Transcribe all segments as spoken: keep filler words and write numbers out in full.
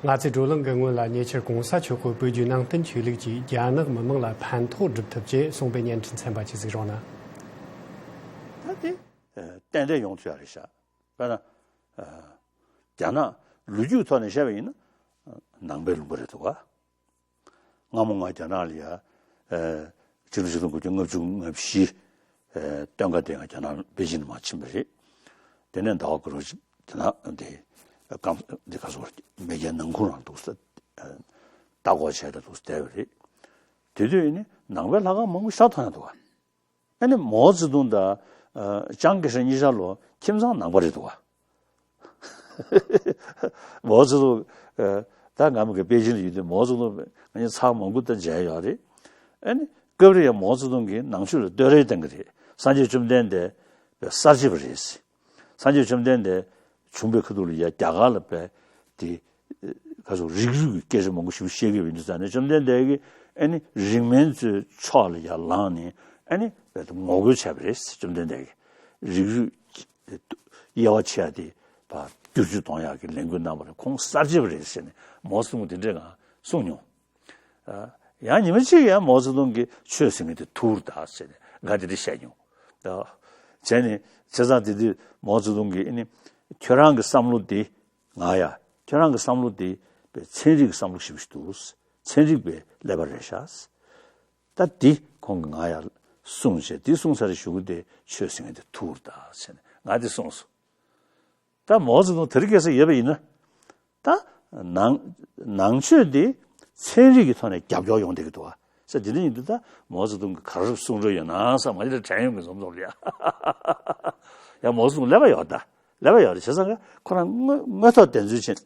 ང་ཚོས་བགྲོ་གླེང་གི་སྔོན་ལ་ཉེ་ཆར་གོང་ས་མཆོག་གིས་བོད་བརྒྱུད་ནང་བསྟན་ཆོས་ལུགས་ཀྱིས་རྒྱ་ནག་མི་དམངས་ལ་ཕན་ཐོགས་སྒྲུབ་ཐབས་ཅེས་གསུངས་པའི་བརྙན་འཕྲིན་ཚན་པ་ཅིག་གཟིགས་རོགས་གནང་། ད་དེ་ཏན་ཏན་ཡོང་ཐུབ་ཡ་རེད་ཤག་དཔེར་ན། རྒྱ་ནག་ལོ་རྒྱུས་ཐོག་ནས་བཤད་པ་ཡིན་ན། ནང་པའི་ལུང་པ་རེད་འདུག་ག་སྔ་མོ་ང་རྒྱ་ནག་ལ་ཡ། ཕྱི་ལོ་ཆིག་སྟོང་དགུ་བརྒྱ་ལྔ་བཅུ་ང་བཞི། སྟོན་ཁ་དེ་ང་རྒྱ་ནག་པེ་ཅིན་མར་ཕྱིན་པ་རེད། དེ་ནས་ཟླ་བ་དགུ་རུ་རྒྱ་ནག་འདི། སྐམ་འདི་ག་སོ། མེས་རྒྱལ་ནང་ཁུལ་རང་འདུག་ས། ལྟ་སྐོར་བྱས་ད་འདུག་ས་བསྡད་པ་རེད། དེ་དུས་ནི་ནང་པའི་ལྷ་ཁང་མང་པོ་ཤ་ཐང་ཡང་འདུག་ག་ཨ་ནི་མའོ་ཙེ་ཏུང་དང་། ཨ། ཅང་ཀེ་ཧྲེང་གཉིས་ཆ་ལོ་ཁྱིམ་ཚང་ནང་པ་རེད་འདུག་ག་མའོ་ཙེ་ཏུང་། ཨ། ད་ང་མི་གི་པེ་ཅིན་ལ་ཡོད་དུས་མའོ་ཙེ་ཏུང་ང་གཉིས་ཚར་མང་པོ་ད་མཇལ་ཡོད་རེད། ཨ་ནི་སྐབས་རེ་ཡང་མའོ་ཙེ་ཏུང་གིས་ནང་ཆོས་ལ་བསྟོད་ར་བཏང་གི་རེད། སངས་རྒྱས་བཅོམ་ལྡན་འདས་པའི་གསར་བརྗེ་པ་རེད། སངས་རྒྱས་བཅོམ་ལྡན་འདས་བྱུང་པའི་ཁ་ཐུག་ལ་ཡ་རྒྱ་གར་ལ་བས་དེ། ཁ་སོ་རིགས་རུས་ཀྱི་སྐད་ཆ་མང་པོ་ཞིག་བཤད་ཀྱི་ཡོད་འདུག་ཙང་ནས་བཅོམ་ལྡན་འདས་ཀྱིས་ཨ་ནི་རིགས་དམན་ཚོའི་ཕྱོགས་ལ་ཡར་ལངས་ནས་ཨ་ནི་ངོ་རྒོལ་བྱས་པ་རེད། བཅོམ་ལྡན་འདས་ཀྱིས་རིགས་རུས་དབྱེ་བ་ཕྱེ་ཡ་དེ་བསྒྱུར་བཅོས་གཏོང་ཡག་གི་ལས་འགུལ་གནང་བ་རེད། ཁོང་གསར་བརྗེ་པ་རེད་ཟེར་ནས་མའོ་ཙེ་ཏུང་དེ་འདྲས་ང་གསུངས་མྱོང་། ཡང་ཉི་མ་གཅིག་ཡང་མའོ་ཙེ་ཏུང་གིས་ཆོས་ཟེར་མཁན་དེ་ཐུར་ད་ཟེར་ནས་ང་དེ་འདྲས་བཤད་མྱོང་། བྱས་ནས་བྱས་ཙང་དེ་དུས་མའོ་ཙེ་ཏུང་གིས་ཨ་ནི་ཁྱོད་རང་གི་བསམ་བློ་དེ། ང་ཡ། ཁྱོད་རང་གི་བསམ་བློ་དེ་པའི་ཚན་རིག་གི་བསམ་བློ་ཞིག་འདུག་ཚན་རིག་པའི་ཀླད་པ་རེད་ཤག་ད་འདི་ཁོང་གིས་ང་ཡ་གསུངས་བྱས་འདི་གསུངས་ཚར་གཞུག་གུ་དེ་ཆོས་ཟེར་མཁན་དེ་ཐུར་ད་ཟེར་ནས་ང་འདི་གསུངས་སོང་། ད་མའོ་ཙེ་ཏུང་དེ་རིང་ཁ་སང་ཡོད་པ་ཡིན་ན། ད་ནང་ནང་ཆོས་འདི་ཚན་རིག་གི་ཐོག་ནས་རྒྱབ་སྐྱོར་ཡོང་བསྡད་ཀྱི་འདུག་བ། ས་འདི་འདྲ་ཡིན་དུས་ད་མའོ་ཙེ་ཏུང་གིས་ག་རེ་གསུང་འདོད་ཡོད་ན་ས་མ་ཉིད་ལ་དྲན་ཡོང་གི་འཛོམས་འཛོམས་ལ་ཡ། ཡ་མའོ་ཙེ་ཏུང་ཀླད་པ་ཡོད་ད། ཀླད་པ་ཡོད་རེད། བྱས་ཙང་ཁོ་རང་དངོས་དངོས་ཐོག་བདེན་འཚོལ་བྱེད་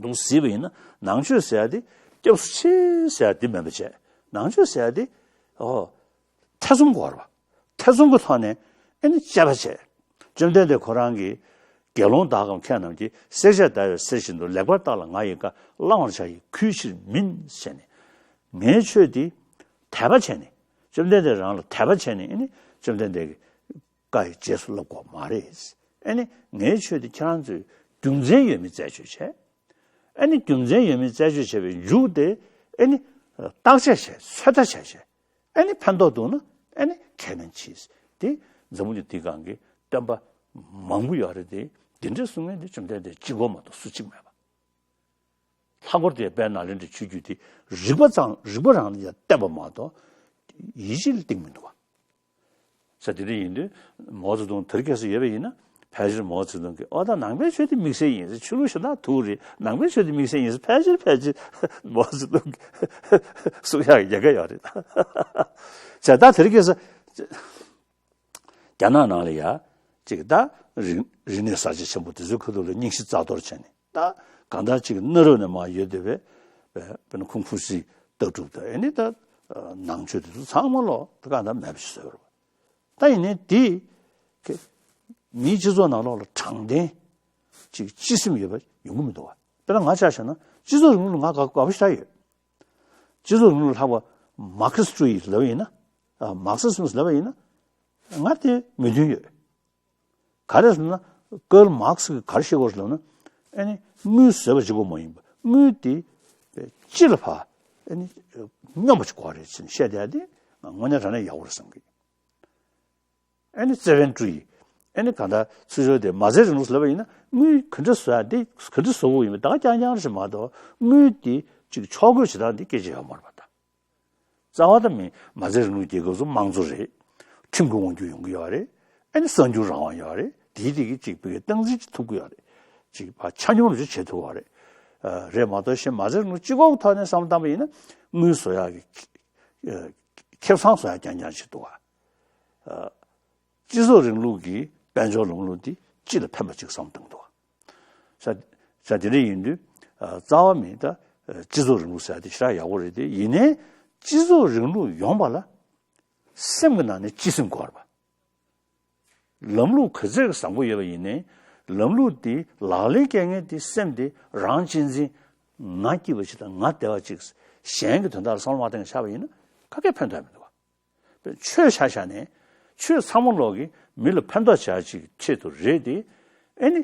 འདུག་ཟེར་བ་ཡིན་ན་ནང་ཆོས་ཟེར་ཡ་དེ་སྐྱབས་སུ་མཆི་ཟེར་ཡ་དེ་མིན་པ་བྱས། ནང་ཆོས་ཟེར་ཡ་དེ་ཨོ་ཐེ་ཚོམ་དགོས་རེད་བ། ཐེ་ཚོམ་གྱི་ཐོག་ནས་ཨེ་ནི་དཔྱད་པ་བྱས། བཅོམ་ལྡན་འདས་ཁོ་རང་གིས་དགེ་སློང་དག་གམ་མཁས་རྣམས་ཀྱིས། བསྲེག་བཅད་བརྡར་བའི་གསེར་བཞིན་དུ། ལེགས་པར་བརྟགས་ལ་ང་ཡི་བཀའ། བླང་བར་བྱ་ཡི་གུས་ཕྱིར་མིན། ཞེས་ནས། ངའི་ཆོས་འདི་དད་པ་བྱས་ནས། བཅོམ་ལྡན་འདས་རང་ལ་དད་པ་བྱས་ནས་ཨེ་ནི་བཅོམ་ལྡན་འདས་ཀྱི་བཀའ་ཡི་རྗེས་སུ་བསླབ་དགོས་མ་རེད། ཨེ་ནི་ངའི་ཆོས་འདི་ཁྱེད་རང་ཚོས་རྒྱུ་མཚན་ཡོད་མེད་རྩད་གཅོད་བྱས། ཨེ་ནི་རྒྱུ་མཚན་ཡོད་མེད་རྩད་གཅོད་བྱས་པའི་མཇུག་དེ་ཨེ་ནི་བརྟག་དཔྱད་བྱས། ཚོད་ལྟ་བྱས་བྱས། ཨེ་ནི་ཕན་ཐོགས་འདུག་ན་ཨེ་ནི་ཁས་ལེན་གྱིས། དེ་འཛམ་བུ་གླིང་འདིའི་སྒང་གི་སྟོན་པ་མང་པོ་ཡོད་རེད་དེ། འདི་འདྲའི་གསུང་མཁན་དེ་བཅོམ་ལྡན་འདས་གཅིག་པོ་མ་གཏོགས་སུ་གཅིག་མེད་པ། ལྷག་པར་དུ་དཔལ་ནཱ་ལེནྡྲའི་ཆོས་བརྒྱུད་དེ་རིག་པ་ཙམ། རིག་པ་རང་ལ་ཡང་བརྟེན་པ་མ་གཏོགས་ཡིད་ཆེས་ལ་གཏིང་མི་འདུག་བ། ས་དེ་འདྲ་ཡིན་དུས་མའོ་ཙེ་ཏུང་དེར་སྐྱེས་སུ་ཡོད་པ་ཡིན་ན་ཕལ་ཆེར་མའོ་ཙེ་ཏུང་གིས་ཨོ་ད་ནང་པའི་ཆོས་དེ་དམིགས་བསལ་ཡིན་ཟེར། ཆོས་ལུགས་གཞན་དག་ཐུག་རེད། ནང་པའི་ཆོས་དེ་དམིགས་བསལ་ཡིན་ཟེར་ཕལ་ཆེར་ཕལ་ཆེར་མའོ་ཙེ་ཏུང་གིས་གསུང་ཡག་ཡ་ག་ཡོད་རེད། བྱས་ད་དེར་སྐྱེས་སུ་རྒྱ་ནག་ནང་ལ་ཡ་ཅིག་ད་རིག་རིག་གནས་གསར་བརྗེ་ཆེན་པོ་དེ་ཚོའི་ཁ་ཐུག་ལ་རྙིང་ཞེན་རྩ་གཏོར་བྱས་ནས། ད་གང་ལྟར་ཅིག་གནའ་རབས་ནས་མར་ཡོད་བསྡད་པའི་དཔེར་ན་ཁུན་ཧྥུ་ཙི་ལྟ་གྲུབ་དང་། ཨེ་ནི་ད་ནང་ཆོས་དེ་ཚོ་ཚང་མ་ལོག་ད་གང་ལྟར་མེད་པ་ཞིག་བཟོས་པ་རེད། ད་ཡིན་ནའི་དེ་མིའི་སྤྱི་ཚོགས་ནང་ལོགས་ལ་དྲང་བདེན་ཅིག་སྤྱི་སེམས་ཡོད་པ་ཡོང་གི་མི་འདུག་བ། དཔེར་ན་ང་ཆ་བཞག་ན་སྤྱི་ཚོགས་རིང་ལུགས་ལ་ང་དགའ་དགའ་པོ་ཞེ་དྲག་ཡོད། སྤྱི་ཚོགས་རིང་ལུགས་ལ་ལྷག་པ་མར་ཁེ་སི་ཀྲུའུ་ཡི་ལབ་པ་ཡིན་ན། མར་ཁེ་སི་ཛིམ་ལབ་པ་ཡིན་ན། ང་དེ་མོས་མཐུན་ཡོད། ག་རེ་ཟེར་ན་ཀརལ་མར་ཁེ་སི་གིས་ག་རེ་བཤད་ཀྱི་ཡོད་རེད་ལབ་ན། ཨ་ནི་དངུལ་བཟོས་པ་གཅིག་པོ་མ་ཡིན་པ་དངུལ་དེ་སྤྱི་ལ་ཕར་ཨ་ནི་སྙོམས་པ་ཅིག་དགོས་རེད་ཟེར་ནས་བཤད་བསྡད་དེ་དངོས་གནས་དྲང་གནས་ཡག་པོ་རེད་བསམ་གི། ཨ་ནི་ཙེ་ཝན་ཀྲུའུ་ཡི། ཨ་ནི་གང་ལྟར་ཚུར་ཕྱོགས་དེ་མ་རྩའི་རིང་ལུགས་ལབ་པ་ཡིན་ན་དངུལ་ག་འདྲ་བཟོ་ཡག་དེ་ག་འདྲ་བཟོ་དགོས་ཡིན་པ་ད་ག་རྐྱང་རྐྱང་ཞིག་མ་གཏོགས་དངུལ་དེ་ཅིག་ཕྱོགས་བགོས་བྱེད་སྟངས་དེ་སྐད་ཆ་ཡོད་མ་རེད་པ་ད། རྩ་བ་དང་མིན་མ་རྩའི་རིང་ལུགས་རྒྱལ་ཁབ་ཚོ་དམངས་གཙོ་རེད། ཁྲིམས་ཀྱི་དབང་སྒྱུར་ཡོང་གི་ཡོད་རེད། ཨ་ནི་གསར་འགྱུར་རང་དབང་ཡོད་རེད། དེའི་དེ་གི་ཅིག་བོད་ཀྱི་སྟངས་འཛིན་ཅིག་ཐུབ་ཀྱི་ཡོད་རེད། ཅིག་ཕར་ཆ་སྙོམས་རུ་བྱེད་ཐུབ་པ་རེད། ཨ་རེད་མ་གཏོགས་གཞན་མ་རྩའི་རིང་ལུགས་སྤྱི་ཁོག་ཐོག་ནས་བསམ་བློ་བཏང་པ་ཡིན་ན་དངུལ་བཟོ་ཡག་གི་ཨ་ཁེ་བཟང་བཟོ་ཡག་རྐྱང་རྐྱང་ཞིག་འདུག་བ། ཨ་སྤྱི་ཚོགས་རིང་ལུགས་ཀྱི་དཔལ་འབྱོར་ལམ་ལུགས་འདི་སྤྱི་ལ་ཕན་པ་ཅིག་བསམ་བཏང་འདུག་བ། ས་ས་དེ་འདྲ་ཡིན་དུས་ཨ་རྩ་བ་མིན་ད་ཨ་སྤྱི་ཚོགས་རིང་ལུགས་ཟེར་ཡག་དེ་ཞེ་དྲག་ཡག་པོ་རེད་དེ། ཡིན་ནའི་སྤྱི་ཚོགས་རིང་ལུགས་ཡོང་བ་ལ་སེམས་ཀྱི་ནང་ནས་སྤྱི་སེམས་དགོས་རེད་པ། ལམ་ལུགས་ག་ཚད་ཀྱི་བཟང་པོ་ཡོད་པ་ཡིན་ནའི་ལམ་ལུགས་དེ་ལག་ལེན་བཀལ་མཁན་དེ་སེམས་དེ་རང་གཅེས་འཛིན། ང་སྐྱིད་པ་ཅིག་དང་ང་བདེ་བ་ཅིག་གཞན་གྱི་དོན་དག་ལ་བསམ་བློ་མ་བཏང་ཆགས་པ་ཡིན་ན་ག་གེ་ཕན་ཐོགས་མི་འདུག་བ། ཆོས་ཆ་བཞག་ནས་ཆོས་ཚང་མ་ལོག་གི་མི་ལ་ཕན་ཐོགས་བྱ་ཅིག་ཆེད་དུ་རེད་དེ། ཨེ་ནི་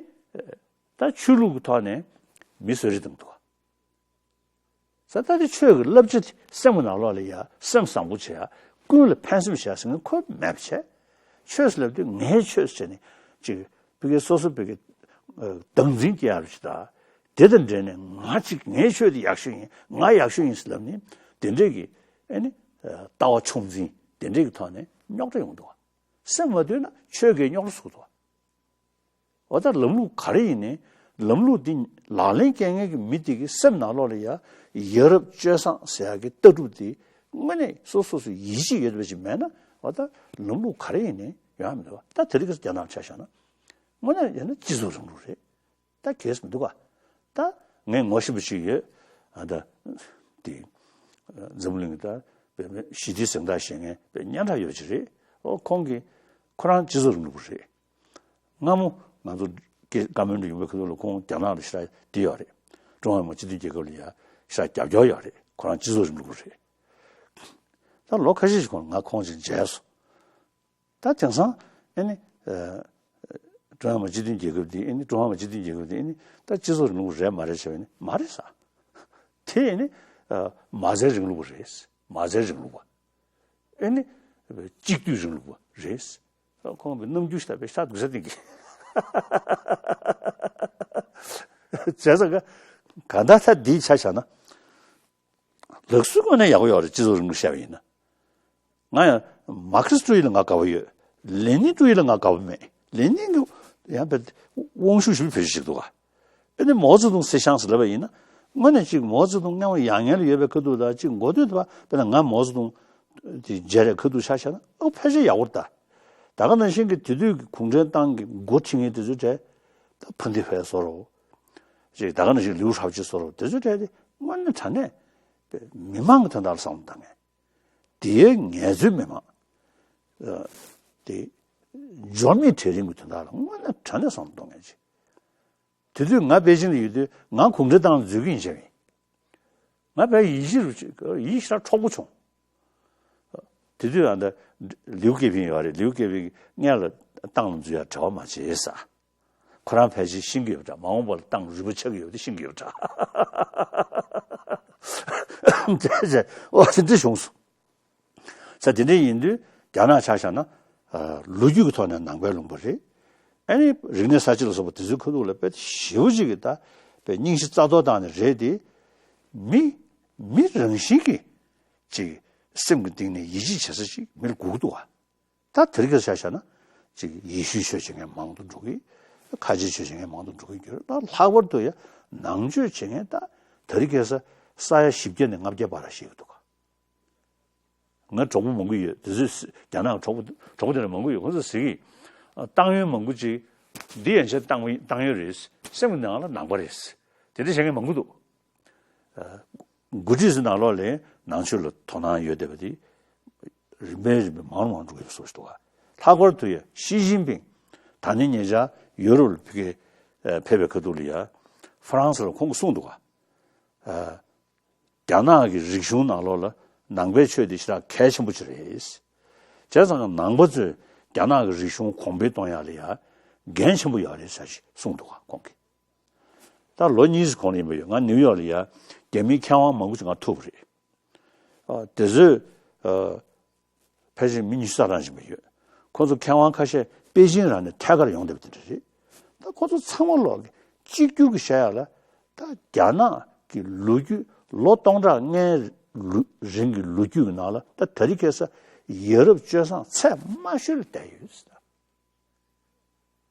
ད་ཆོས་ལུགས་ཀྱི་ཐོག་ནས་མི་གསོད་རེས་བཏང་འདུག་བ། ས་ད་དེ་ཆོས་ཀྱི་བསླབ་བྱ་དེ་སེམས་ཀྱི་ནང་ལོགས་ལ་ཡ་སེམས་བཟང་པོ་བྱེད་ཡ། ཀུན་ལ་ཕན་སེམས་བྱེད་ཡ་ཟེར་མཁན་ཁོ་མེད་པ་བྱས། ཆོས་ཟེར་ལབ་དུས་ངའི་ཆོས་ཟེར་ནས་ཅིག་ཕ་གི་སོ་སོ་ཕ་གི་བདག་འཛིན་སྐྱེ་ཡ་རུ་ཅིག་ད། དེ་དང་འབྲེལ་ནས་ང་ཅིག་ངའི་ཆོས་དེ་ཡག་ཤོས་ཡིན། ང་ཡག་ཤོས་ཡིན་ཟེར་ལབ་ནས་དེ་འདྲས་ཀྱི་ཨེ་ནི་ལྟ་བ་མཆོག་འཛིན་དེ་འདྲས་ཀྱི་ཐོག་ནས་རྙོག་དྲ་ཡོང་འདུག་བ། སེམས་མ་དུལ་ན་ཆོས་ཀྱིས་རྙོག་དྲ་བཟོ་གི་འདུག་བ། འོ་ད་ལམ་ལུགས་ག་རེ་ཡིན་ནའི་ལམ་ལུགས་འདི་ལག་ལེན་བཀལ་མཁན་གྱི་མི་དེ་གི་སེམས་ནང་ལོགས་ལ་ཡ་ཡ་རབས་སྤྱོད་བཟང་ཟེར་ཡ་གི་ལྟ་གྲུབ་དེ་དངོས་གནས་སོ་སོ་སོ་ཡིད་ཆེས་ཡོད་པ་ཞིག་མེད་ན། འོ་ད་ལམ་ལུགས་ག་རེ་ཡིན་ནའི་ཡོང་ཡ་མི་འདུག་བ། ད་དེ་རིང་ཁ་སང་རྒྱ་ནག་ཆ་བཞག་ན་དངོས་གནས་ཡིན་ན་སྤྱི་ཚོགས་རིང་ལུགས་རེད། ད་གལ་སྲིད་མི་འདུག་ག་ད་ངས་ངོ་ཤེས་པ་ཞིག་ཡོད། ཨ་ད་དེ་འཛམ་བུ་གླིང་གི་ད་བོད་མི་ཞི་བདེའི་གཟེངས་རྟགས་བཞེས་མཁན་བོད་སྙན་གྲགས་ཡོད་ཅིག་རེད། ཨོ་ཁོང་གིས་ཁོ་རང་སྤྱི་ཚོགས་རིང་ལུགས་པ་རེད། སྔ་མོ་ང་ཚོ་ཀེ་བཀའ་མོལ་འདྲ་ཡོང་བའི་ཁ་ཐུག་ལ་ཁོང་རྒྱ་ནག་ལ་ཞེ་དྲག་འདི་ཡོད་རེད། ཀྲུང་ཧྭ་མི་དམངས་སྤྱི་མཐུན་རྒྱལ་ཁབ་ལ་ཡ་ཞེ་དྲག་རྒྱབ་སྐྱོར་ཡོད་རེད། ཁོ་རང་སྤྱི་ཚོགས་རིང་ལུགས་པ་རེད། ད་ལོ་ཁ་ཤས་ཤིག་གོང་ལ་ང་ཁོང་ཅིག་མཇལ་སོང་། ད་དེང་སང་ཨེ་ནི་ཀྲུང་ཧྭ་མི་དམངས་སྤྱི་མཐུན་རྒྱལ་ཁབ་འདི་ཨེ་ནི་ཀྲུང་ཧྭ་མི་དམངས་སྤྱི་མཐུན་རྒྱལ་ཁབ་འདི་ཨེ་ནི་ད་སྤྱི་ཚོགས་རིང་ལུགས་རེད་མ་རེད་ཟེར་བ་ནི་མ་རེད་ཟེར། དེ་ཨེ་ནི་མ་རྩའི་རིང་ལུགས་པ་རེད། མ་རྩའི་རིང་ལུགས་པ། ཨེ་ནི་གཅིག་སྡུད་རིང་ལུགས་པ་རེད། ཁོང་གི་རྣམ་འགྱུར་ཞིག་ལ་དཔེ་ཤ་སྡུག་ས་སྟེང་གི་བྱས་ཙང་ག་ག་ད་ད་འདིའི་ཆ་བཞག་ན། ལག་སོའི་ངོས་ནས་ཡག་པོ་ཡོད་རེད། སྤྱི་ཚོགས་རིང་ལུགས་བཤད་པ་ཡིན་ན། ང་ཡང་མར་ཁེ་སི་ཀྲུའུ་ཡི་ལ་ང་དགའ་པོ་ཡོད། ལེ་ནིན་ཀྲུའུ་ཡི་ལ་ང་དགའ་པོ་མེད། ལེ་ནིན་གྱི་ཡང་བས་དབང་ཤུགས་ཞེ་པོ་བེད་སྤྱོད་བྱེད་ཀྱི་འདུག་ག་དཔེར་ན་མའོ་ཙེ་ཏུང་སི་ཤང་ཟེར་ལབ་པ་ཡིན་ན། དངོས་གནས་གཅིག་མའོ་ཙེ་ཏུང་མངའ་དབང་ཡག་ངན་ལ་ཡོད་པའི་ཁ་ཐུག་དང་གཅིག་འགོ་སྟོད་དུ་བ་དཔེར་ན་ང་མའོ་ཙེ་ཏུང་དེ་མཇལ་རེས་ཁ་ཐུག་ཆ་བཞག་ན་ཨོ་ཕལ་ཆེར་ཡག་པོ་རེད་ད། ད་ག་ནང་བཞིན་གྱི་དེ་དུས་ཀྱི་གུང་ཁྲན་ཏང་གི་འགོ་ཁྲིད་མཁན་དེ་ཚོའི་གྲས་ད་ཕུན་ཏེ་ཧྥེ་བཟོ་འདྲ། ཅིག་ད་ག་ནང་བཞིན་ལིའུ་ཧྲའོ་ཅི་བཟོ་འདྲ་དེ་ཚོའི་གྲས་དེ་དངོས་གནས་དྲང་གནས་མི་མང་གི་དོན་དག་ལ་བསམ་བློ་བཏང་མཁན། དེའི་ངལ་རྩོལ་མི་མང་། ཨ། དེ་འབྱོར་མེད་གྲལ་རིམ་གྱི་དོན་དག་ལ་དངོས་གནས་དྲང་གནས་བསམ་བློ་གཏོང་མཁན་ཅིག་དེ་དུས་ང་པེ་ཅིང་ལ་ཡོད་དུས་ང་གུང་ཁྲན་ཏང་ལ་འཛུལ་གྱི་ཡིན་ཟེར་བ་ཡིན། ང་དཔེ་ཡིད་ཆེས་རུ་ཡིད་ཆེས་འཕྲོག་པོ་བྱུང་། དེ་དུས་ཨ་ད་ལིའུ་ཀེ་ཕིང་ཡོད་རེད། ལིའུ་ཀེ་ཕིང་སྔོན་ལ་ཏང་ལ་འཛུལ་ཡ་བྲེལ་བ་མ་བྱེད་ཟེར། ཁོ་རང་ཕལ་ཆེར་ཤེས་ཀྱི་ཡོད་འདྲ། མ་འོངས་པ་ལ་ཏང་རུས་པ་ཆག་གི་ཡོད་དེ་ཤེས་ཀྱི་ཡོད་འདྲ། བྱས་བྱས་ཨོ་དེ་འདྲ་བྱུང་སོང་། ས་དེ་འདྲ་ཡིན་དུས་རྒྱ་ནག་ཆ་བཞག་ན་ཨ་ལོ་རྒྱུས་ཀྱི་ཐོག་ནས་ནང་པའི་ལུང་པ་རེད། ཨ་ནི་རིག་གནས་གསར་བརྗེ་ལ་སོགས་པ་དེ་ཚོའི་ཁ་ཐུག་ལ་དཔེ་ཞེ་པོ་ཅིག་གི་ད་དཔེ་སྙིང་གཞི་རྩ་གཏོར་བཏང་ནས་རེད་དེ། མི་མི་རང་བཞིན་གྱིས་ཅིག་སེམས་ཀྱི་གཏིང་ནས་ཡིད་ཆེས་བྱེད་ས་ཅིག་མི་ལ་དགོས་ཀྱི་འདུག་བ། ད་དེ་རིང་ཁ་སང་ཆ་བཞག་ན་ཅིག་ཡེ་ཤུའི་ཆོས་བྱེད་མཁན་མང་དུ་འགྲོ་གི། ཁ་ཆེའི་ཆོས་བྱེད་མཁན་མང་དུ་འགྲོ་གི་ཡོད་རེད། ད་ལྷག་པར་དུ་ཡང་ནང་ཆོས་བྱེད་མཁན་ད་དེ་རིང་ཁ་སང་ས་ཡ་བཞི་བརྒྱ་ནས་ལྔ་བརྒྱ་བར་ལ་བཤད་ཀྱི་འདུག་ག་ང་གྲོགས་པོ་མང་པོ་ཡོད། དེ་ཚོས་རྒྱ་ནག་གྲོགས་པོ་གྲོགས་པོ་དེ་འདྲ་མང་པོ་ཡོད། ཁོང་ཚོས་ཟེར་གི། ཏང་ཡོན་མང་པོ་ཅིག་འདི་ཡན་ཆད་ཏང་ཡོན་ཏང་ཡོན་རེད། སེམས་ཀྱི་ནང་ལ་ནང་པ་རེད། དེ་འདྲ་བྱེད་མཁན་མང་པོ་འདུག་འགོ་ཁྲིད་ཚོའི་ནང་ལོགས་ལ་ནང་ཆོས་ལ་དོ་སྣང་ཡོད་བསྡད་པ་དེ་རིམ་པས་རིམ་པས་མང་རུ་མང་རུ་འགྲོ་གི་ཡོད་པའི་བཟོ་ཞིག་འདུག་ག་ལྷག་པར་དུ་ཡ་ཞི་ཅིན་ཕིང་ད་ནི་ཉེ་ཆར་ཡུ་རོབ་ལ་ཕ་གིར་ཕེབས་པའི་ཁ་ཐུག་ལ་ཡ་ཧྥ་རན་སི་ལ་ཁོང་གིས་གསུངས་འདུག་ག་རྒྱ་ནག་གི་རིག་གཞུང་ནང་ལོགས་ལ་ནང་པའི་ཆོས་དེ་ཞེ་དྲག་གལ་ཆེན་པོ་ཅིག་རེད། བྱས་ཙང་ནང་པ་ཚོས་རྒྱ་ནག་གི་རིག་གཞུང་གོང་འཕེལ་གཏོང་ཡག་ལ་ཡ་འགན་ཆེན་པོ་ཡོད་རེད་ཟེར་ཞིག་གསུངས་འདུག་ག་ཁོང་གིས། ད་ལོ་གཉིས་ཀྱི་གོང་ལ་ཡིན་པ་ཡོད། ང་ནིའུ་ཡོག་ལ་ཡ་རྒྱ་མིའི་མཁས་དབང་མང་པོ་ཅིག་ང་ཐུག་པ་རེད། ཨ། དེ་ཚོས་ཨ། ཕལ་ཆེར་མི་ཉི་ཤུ་རྩ་གྲངས་ཅིག་ཡོད། ཁོ་ཚོ་མཁས་དབང་ཁ་ཤས་པེ་ཅིན་རང་ནས་ཐད་ཀར་ཡོང་བསྡད་པ་དེ་འདྲ་རེད། ད་ཁོ་ཚོ་ཚང་མ་ལོག་གི་གཅིག་གྱུར་གྱི་བཤད་ཡག་ལ་ད་རྒྱ་ནག་གི་ལོ་རྒྱུས་ལོ་སྟོང་ཕྲག་ལྔའི་ལོ་རིང་གི་ལོ་རྒྱུས་ཀྱི་ནང་ལ་ད་དེ་རིང་ཁ་སང་ཡ་རབས་སྤྱོད་བཟང་ཚད་དམའ་ཤོས་ལ་བསྡད་ཡོད་ཟེར།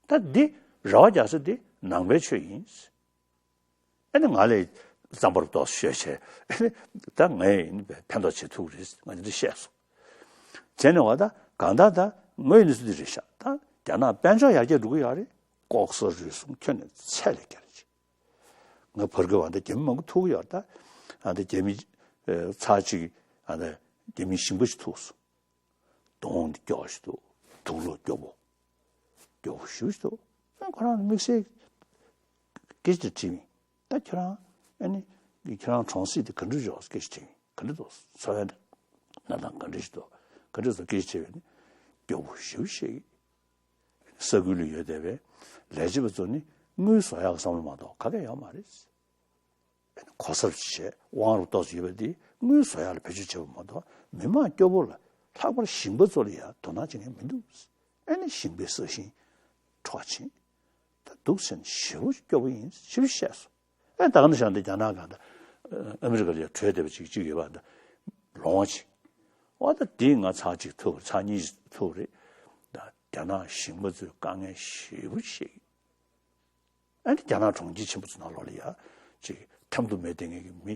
ད་འདི་རེ་བ་རྒྱག་ས་འདི་ནང་པའི་ཆོས་ཡིན། ཨ་ནི་ང་ལས་རྩམ་པར་ཏོག་ཙམ་ཤོད་བྱས། ཨ་ནི་ད་ངས་ཡིན་པའི་ཕན་ཐོགས་བྱེད་ཐུབ་རེད། ང་འདི་འདྲ་བཤད་སོང་། བྱས་ནས་བ་ད་གང་ལྟར་ད་དངོས་ཡོད་གནས་ཚུལ་འདི་རེད་ཤག་ད་རྒྱ་ནག་དཔལ་འབྱོར་ཡར་རྒྱས་འགྲོ་གི་ཡོད་རེད། ལྐོག་ཟ་རུལ་སུངས་ཁྱོན་ནས་ཚད་ལས་བརྒལ་རེད། ང་བར་སྐབས་ཨ་ད་རྒྱ་མི་མང་པོ་ཐུག་གི་ཡོད་རེད། ད་ཨ་ད་རྒྱ་མི་ཚར་གཅིག་ཨ་ད་རྒྱ་མི་ཞིང་པ་ཞིག་ཐུག་སོང་། གདོང་འདི་སྐྱོ་ཞིག་འདུག་དུག་ལོག་སྐྱོ་པོ། སྐྱོ་པོ་ཞེ་པོ་ཞིག་འདུག་ཨ་ཁོ་རང་དམིགས་བསལ་སྐད་ཆ་དྲིས་པ་ཡིན། ད་ཁྱེད་རང་ཨ་ནི་ཁྱེད་རང་གྲོང་གསེབ་དེ་ག་འདྲ་འཇོག་སྐད་ཆ་དྲིས་པ་ཡིན། ག་འདྲ་འདུག་འཚོ་བའི་གནས་སྟངས་ག་འདྲ་ཞིག་འདུག་ག་འདྲ་འདུག་སྐད་ཆ་དྲིས་པ་ཡིན། སྐྱོ་པོ་ཞེ་པོ་ཞིག་ས་ཁུལ་ལ་ཡོད་བསྡད་པའི་ལས་བྱེད་པ་ཚོ་ནི་དངུལ་བཟོ་ཡག་གི་བསམ་བློ་མ་གཏོགས་ག་གེ་ཡོད་མ་རེད། གོ་གསར་བྱས་དབང་རུ་ཏོག་ཙམ་ཡོད་པ་འདི་དངུལ་བཟོ་ཡག་ལ་བེད་སྤྱོད་བྱེད་པ་མ་གཏོགས། མི་མང་སྐྱོ་པོ་ལ། ལྷག་པར་ཞིང་པ་ཚོ་ལ་ཡང་དོ་སྣང་བྱེད་མཁན་མི་འདུག་ཨ་ནི་ཞིང་པའི་ས་ཞིང་འཕྲོག་ཕྱིན། ད་འདུག་ཟེར་ན་ཞེ་པོ་སྐྱོ་པོ་ཡིན། ཞེ་པོ་བཤད་སོང་། ཨེ་ད་ག་ནང་བཞིན་འདི་རྒྱ་ནག་གང་ལྟར་ཨ་མི་རི་ཀ་ལ་ཡང་བྲོས་བསྡད་པ་ཅིག་ཅིག་ཡོད་པ་འདི་ལོང་བ་ཅིག་འོ་ད་འདི་ང་ཚར་གཅིག་ཐུག་ཚར་གཉིས་ཐུག་རེད། ད་རྒྱ་ནག་ཞིང་པ་ཚོས་དཀའ་ངལ་ཞེ་པོ་བཤད་ཀྱི། ཨ་ནི་རྒྱ་ནག་གྲོང་ཁྱེར་ཆེན་པོ་ཚོ་ནང་ལོགས་ལ་ཡ་ཅིག་ཐབས་སྡུག་མེད་བསྡད་མཁན་གྱི་མི་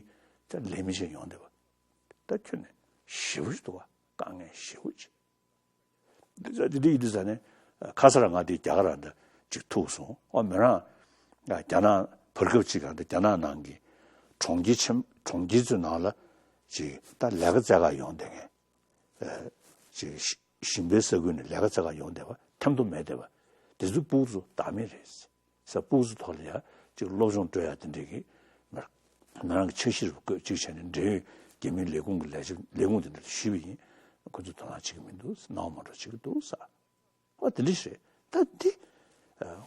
ད་ལས་མི་ཅིག་ཡོང་བསྡད་པ། ད་ཁྱོན་ནས་ཞེ་པོ་ཞིག་འདུག་བ། དཀའ་ངལ་ཞེ་པོ་ཅིག་འདི་འདི་འདི་ཡིན་དུས་ཙ་ནས་ཁ་སང་ར་ང་འདི་རྒྱ་གར་ར་འདི་ཅིག་ཐུག་སོང་། ཨོ་མི་རང་རྒྱ་ནག་བར་སྐབས་ཅིག་ག་འདི་རྒྱ་ནག་ནང་གི་གྲོང་ཁྱེར་ཆེན་གྲོང་ཁྱེར་ཚོའི་ནང་ལ་ཅིག་ད་ལས་ཀ་བཙལ་ག་ཡོང་བསྡད་མཁན། ཅིག་ཞིང་པའི་ས་ཁུལ་ནས་ལས་ཀ་བཙལ་ག་ཡོང་བསྡད་པ་ཐེམ་ཐོ་མེད་བསྡད་པ། དེ་ཚོའི་སྤུ་གུ་ཚོ་བདག་མེད་རེད་ཟེར། སྤུ་གུ་ཚོ་ཐོག་ལ་ཡ་ཅིག་སློབ་སྦྱོང་སྤྲོད་ཡ་དེ་འདྲས་ཀྱི་མི་མི་རང་གི་འཆར་གཞི་རུ་བཀོད་ཅིག་བྱས་ནས་འབྲེལ་ཡོད་རྒྱ་མིའི་ལས་ཁུངས་ཀྱི་ལས་བྱེད་ལས་ཁུངས་དེ་འདྲ་ལ་ཞུས་པ་ཡིན། ཁོ་ཚོས་དོ་སྣང་བྱེད་ཀྱི་མི་འདུག་སྣང་བ་མ་འགྲོ་བྱེད་ཀྱི་འདུག་ཟེར། ཨོ་དེ་འདྲ་ཞིག་རེད། ད་འདི་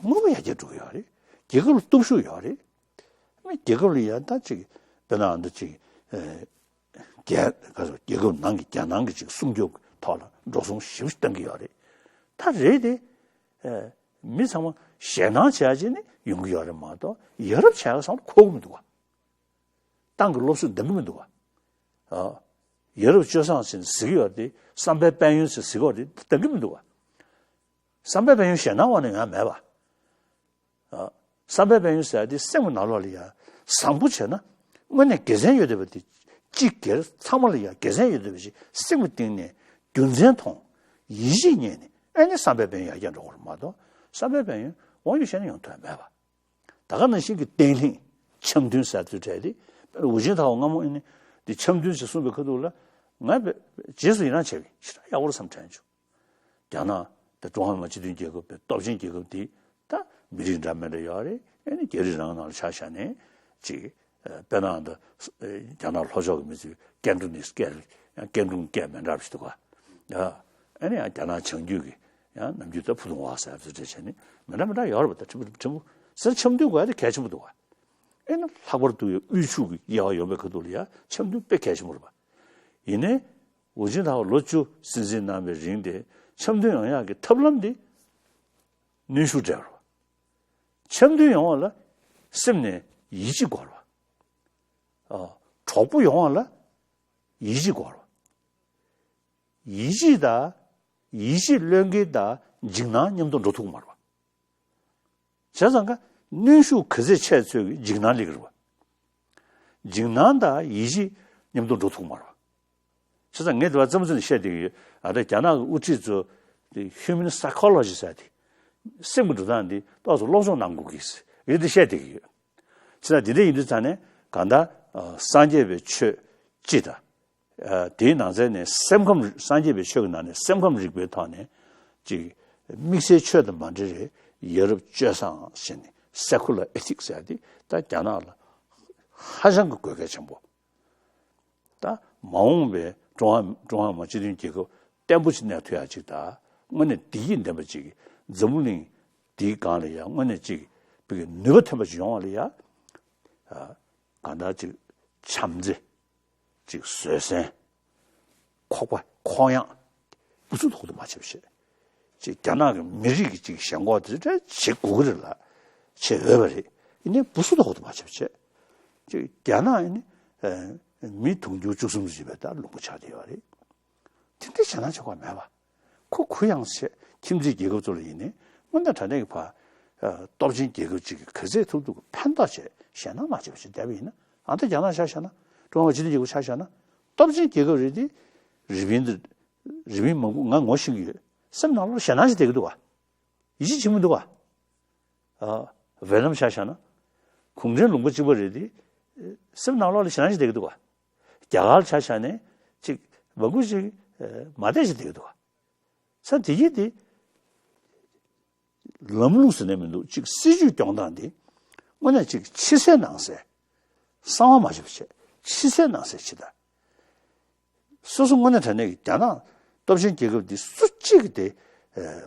དངོས་པོ་ཡར་རྒྱས་འགྲོ་གི་ཡོད་རེད། རྒྱལ་ཁབ་ལ་སྟོབས་ཤུགས་ཡོད་རེད། མི་རྒྱལ་ཁབ་ལ་ཡང་ད་ཅིག་དཔེར་ན་འདི་ཅིག་རྒྱལ་ག་ཚོད་རྒྱལ་ཁབ་ནང་གི་རྒྱལ་ནང་གི་ཅིག་སྲུང་སྐྱོབ་ཐོག་ལ་འགྲོ་སོང་ཞེ་པོ་ཞིག་བཏང་གི་ཡོད་རེད། ད་རེད་དེ། མི་ཚང་མ་ཞེད་སྣང་བྱས་བྱས་ནས་ཡོང་གི་ཡོད་རེད་མ་གཏོགས་ཡ་རབས་བྱས་ཙང་མཁོ་གི་མི་འདུག་བ། ཏང་གི་སློབ་གསོ་འདང་གི་མི་འདུག་བ། ཡ་རབས་སྤྱོད་བཟང་ཟེར་ཟེར་གི་ཡོད་དེ་བསམ་པའི་དཔལ་ཡོན་ཟེར་ཟེར་གི་ཡོད་དེ་འདང་གི་མི་འདུག་བ། བསམ་པའི་དཔལ་ཡོན་ཞེད་སྣང་འོག་ནས་ཡོང་ཡ་མེད་པ། བསམ་པའི་དཔལ་ཡོན་ཟེར་ཡ་དེ་སེམས་ཀྱི་ནང་ལོགས་ལ་ཡ་བཟང་པོ་བྱས་ན་དངོས་གནས་དགེ་མཚན་ཡོད་བསྡད་པ་དེ་སྤྱི་སྒེར་ཚང་མ་ལ་ཡ་དགེ་མཚན་ཡོད་བསྡད་པ་ཞིག་སེམས་ཀྱི་གཏིང་ནས་རྒྱུ་མཚན་མཐོང་། ཡིད་ཆེས་རྙེད་ནས་ཨ་ནི་བསམ་པའི་དཔལ་ཡོན་ཡར་རྒྱས་འགྲོ་དགོས་རེད་མ་གཏོགས་བསམ་པའི་དཔལ་ཡོན་དབང་ཡོད་བཤད་ན་ཡོང་ཐུབ་ཡ་མེད་པ། ད་ག་ནང་བཞིན་གྱི་བརྟན་ལྷིང་འཆམ་མཐུན་ཟེར་ཚུལ་བྲལ་ཏེ། ཝུ་ཅིན་ཐའོ་སྔ་མོ་ཨ་ནི་འདི་འཆམ་མཐུན་ཞེས་གསུངས་པའི་ཁ་ཐུག་ལ་ང་རྗེས་སུ་ཡི་རང་བྱས་པའི་ཞེ་དྲག་ཡག་པོ་རེད་བསམ་དྲན་བྱུང་། རྒྱ་ནག་དང་ཀྲུང་ཧྭ་མི་དམངས་སྤྱི་མཐུན་རྒྱལ་ཁབ་པའི་སྟོབས་ཆེན་རྒྱལ་ཁབ་འདི་ད་མི་རིགས་འདྲ་མི་འདྲ་ཡོད་རེད། ཨ་ནི་རྒྱ་རིགས་རང་ནང་ལ་ཆ་བཞག་ནས་ཅིག་དཔེར་ན་ད་རྒྱ་ནག་ལྷོ་ཕྱོགས་ཀྱི་མི་ཚོས་ཀན་ཀྲུང་ནས་སྐད་ཀན་ཀྲུང་སྐད་མི་འདྲ་བ་ཞིག་འདུག་ག་ཨ་ནི་ཡང་རྒྱ་ནག་བྱང་རྒྱུད་ཀྱི་ཡང་ནམ་རྒྱུན་ད་ཕུ་ཐུང་བ་ཟེར་བ་ཚོ་འདྲ་བྱས་ནས་མི་འདྲ་མི་འདྲ་ཡོད་རེད་པ། ད་ཕྲན་བུ་ཕྲན་བུ་ཟེར་འཆམ་མཐུན་དགོས་ཡ་དེ་གལ་ཆེན་པོ་འདུག་ག་ཨེ་ན་ལྷག་པར་དུ་དབུལ་ཕྱུག་གི་དབྱེ་བ་ཡོད་པའི་ཁ་ཐུག་ལ་ཡ་འཆམ་མཐུན་དཔེ་གལ་ཆེན་པོ་རེད་པ། ཡིན་ནའི་ཝུ་ཅིན་ཐའོ་ལོ་བཅུ་སྲིད་འཛིན་གནང་བའི་རིང་དེ་འཆམ་མཐུན་ཡོང་ཡག་གི་ཐབས་ལམ་དེ་གནོན་ཤུགས་སྤྲད་པ་རེད་པ། འཆམ་མཐུན་ཡོང་བ་ལ་སེམས་ནས་ཡིད་ཆེས་དགོས་རེད་པ། ཨ། གྲོགས་པོ་ཡོང་བ་ལ་ཡིད་ཆེས་དགོས་རེད་པ། ཡིད་ཆེས་དང་། ཡིད་ཆེས་བློས་འགེལ་དང་འཇིགས་སྣང་མཉམ་དུ་འགྲོ་ཐུབ་ཀྱི་མ་རེད་པ། བྱས་ཙང་ཀ་གནོན་ཤུགས་ག་ཚད་ཆེ་ཚོད་ཀྱི་འཇིགས་སྣང་སླེབས་ཀྱི་རེད་པ། འཇིགས་སྣང་དང་ཡིད་ཆེས་མཉམ་དུ་འགྲོ་ཐུབ་ཀྱི་མ་རེད་པ། བྱས་ཙང་ངས་དེ་བ་རྩེད་མོ་རྩེ་ནས་བཤད་བསྡད་ཀྱི་ཡོད། ཨ་ད་རྒྱ་ནག་གི་དབུ་ཁྲིད་ཚོ་དེ་Human Psychology ཟེར་དེ། སེམས་ཀྱི་འགྲོ་སྟངས་འདི་ཏོག་ཙམ་སློབ་སྦྱོང་གནང་དགོས་ཀྱི་ཡོད་དེ་བཤད་བསྡད་ཀྱི་ཡོད། བྱས་ཙང་དེ་འདྲ་ཡིན་དུས་ཙང་ནས་གང་ལྟར་སངས་རྒྱས་པའི་ཆོས་སྤྱི་དང་། ཨ། དེའི་ནང་ཚན་ནས་སེམས་ཁམས། སངས་རྒྱས་པའི་ཆོས་ཀྱི་ནང་ནས་སེམས་ཁམས་རིག་པའི་ཐོག་ནས་ཅིག་དམིགས་བསལ་ཆོས་དང་མ་འབྲེལ་བའི་ཡ་རབས་སྤྱོད་བཟང་ཟེར་ནས་Secular Ethics ཟེར་ཡ་དེ་ད་རྒྱ་ནག་ལ་ཧ་ཅང་གི་དགོས་གལ་ཆེན་པོ། ད་མ་འོངས་པའི་ཀྲུང་ཧྭ་ཀྲུང་ཧྭ་མི་དམངས་སྤྱི་མཐུན་རྒྱལ་ཁབ་བརྟན་པོ་ཞིག་གནས་ཐུབ་ཡ་ཅིག་དང་། དངོས་གནས་བདེ་སྐྱིད་ལྡན་པ་ཅིག་འཛམ་བུ་གླིང་འདིའི་སྒང་ལ་ཡ་དངོས་གནས་ཅིག་བོད་ཀྱི་ནུས་པ་ཐོན་པ་ཅིག་ཡོང་བ་ལ་ཡ། ཨ། གང་ལྟར་ཅིག་བྱམས་བརྩེ། ཅིག་བཟོད་བསྲན། ཁོག་པ་ཁོག་ཡངས། སྦུ་སུ་དོག་ཏུ་མ་བྱེད་པ་བྱེད། ཅིག་རྒྱ་ནག་གི་མི་རིགས་ཀྱི་ཅིག་ཞེན་ཁོག་དེ་འདྲ་བྱེད་དགོས་ཀྱི་རེད་ལ། བྱེད་འོས་པ་རེད། ཡིན་ནའི་སྦུ་སུ་དོག་ཏུ་མ་བྱེད་པ་བྱེད། ཅིག་རྒྱ་ནག་ཡིན་ནི་མི་དུང་ཕྱུར་བཅུ་གསུམ་ཙམ་ཡོད་པའི་ད་ལུང་པ་ཆགས་བསྡད་ཡོད་རེད། དེ་འདྲའི་ཞེད་སྣང་བྱེད་དགོས་མེད་པ། ཁོ་གུ་ཡངས་བྱས། ཁྱིམ་མཚེས་རྒྱལ་ཁབ་ཚོ་ལ་ཡིན་ནའི་དངོས་གནས་དྲང་གནས་ཀྱི་ཕར། ཨ། སྟོབས་ཆེན་རྒྱལ་ཁབ་ཅིག་གིས་ག་ཚད་ཐུབ་ཐུབ་ཀྱི་ཕན་ཐོགས་བྱས་ཞེད་སྣང་མ་བྱས་པ་ཞིག་བསྡད་པ་ཡིན་ན། ཨ་ད་རྒྱ་ནག་ཆ་བཞག་ན། ཀྲུང་ཧྭ་སྤྱི་མཐུན་རྒྱལ་ཁབ་ཆ་བཞག་ན། སྟོབས་ཆེན་རྒྱལ་ཁབ་རེད་དེ། རི་པིན་དང་། རི་པིན་མང་པོ་ང་ངོ་ཤེས་ཀྱི་ཡོད། སེམས་ནང་ལོགས་ཞེད་སྣང་ཞིག་བསྡད་ཀྱི་འདུག་ག་ཡིད་ཆེས་བྱེད་མི་འདུག་ག་ཨ། ཝེ་ནམ་ཆ་བཞག་ན། གུང་ཁྲན་ལུང་པ་གཅིག་པ་རེད་དེ། སེམས་ནང་ལོགས་ལ་ཞེད་སྣང་ཞིག་བསྡད་ཀྱི་འདུག་ག་རྒྱ་གར་ཆ་བཞག་ནས་ཅིག་མང་པོ་ཞིག་མ་བསྡད་ཞིག་བསྡད་ཀྱི་འདུག་ག་ས་དེ་ཡིན་དེ། ལམ་ལུགས་ཟེར་ནས་མི་འདུག་ཅིག་སྲིད་ཇུས་སྐྱོང་སྟངས་དེ་དངོས་གནས་ཅིག་ཕྱི་གསལ་ནང་གསལ། གསང་བ་མ་བྱེད་པ་བྱེད། ཕྱི་གསལ་ནང་གསལ་བྱེད་ད། སོ་སོ་དངོས་གནས་དྲང་གནས་ཀྱི་རྒྱ་ནག་སྟོབས་ཆེན་རྒྱལ་ཁབ་འདི་སུ་གཅིག་གིས་དེ་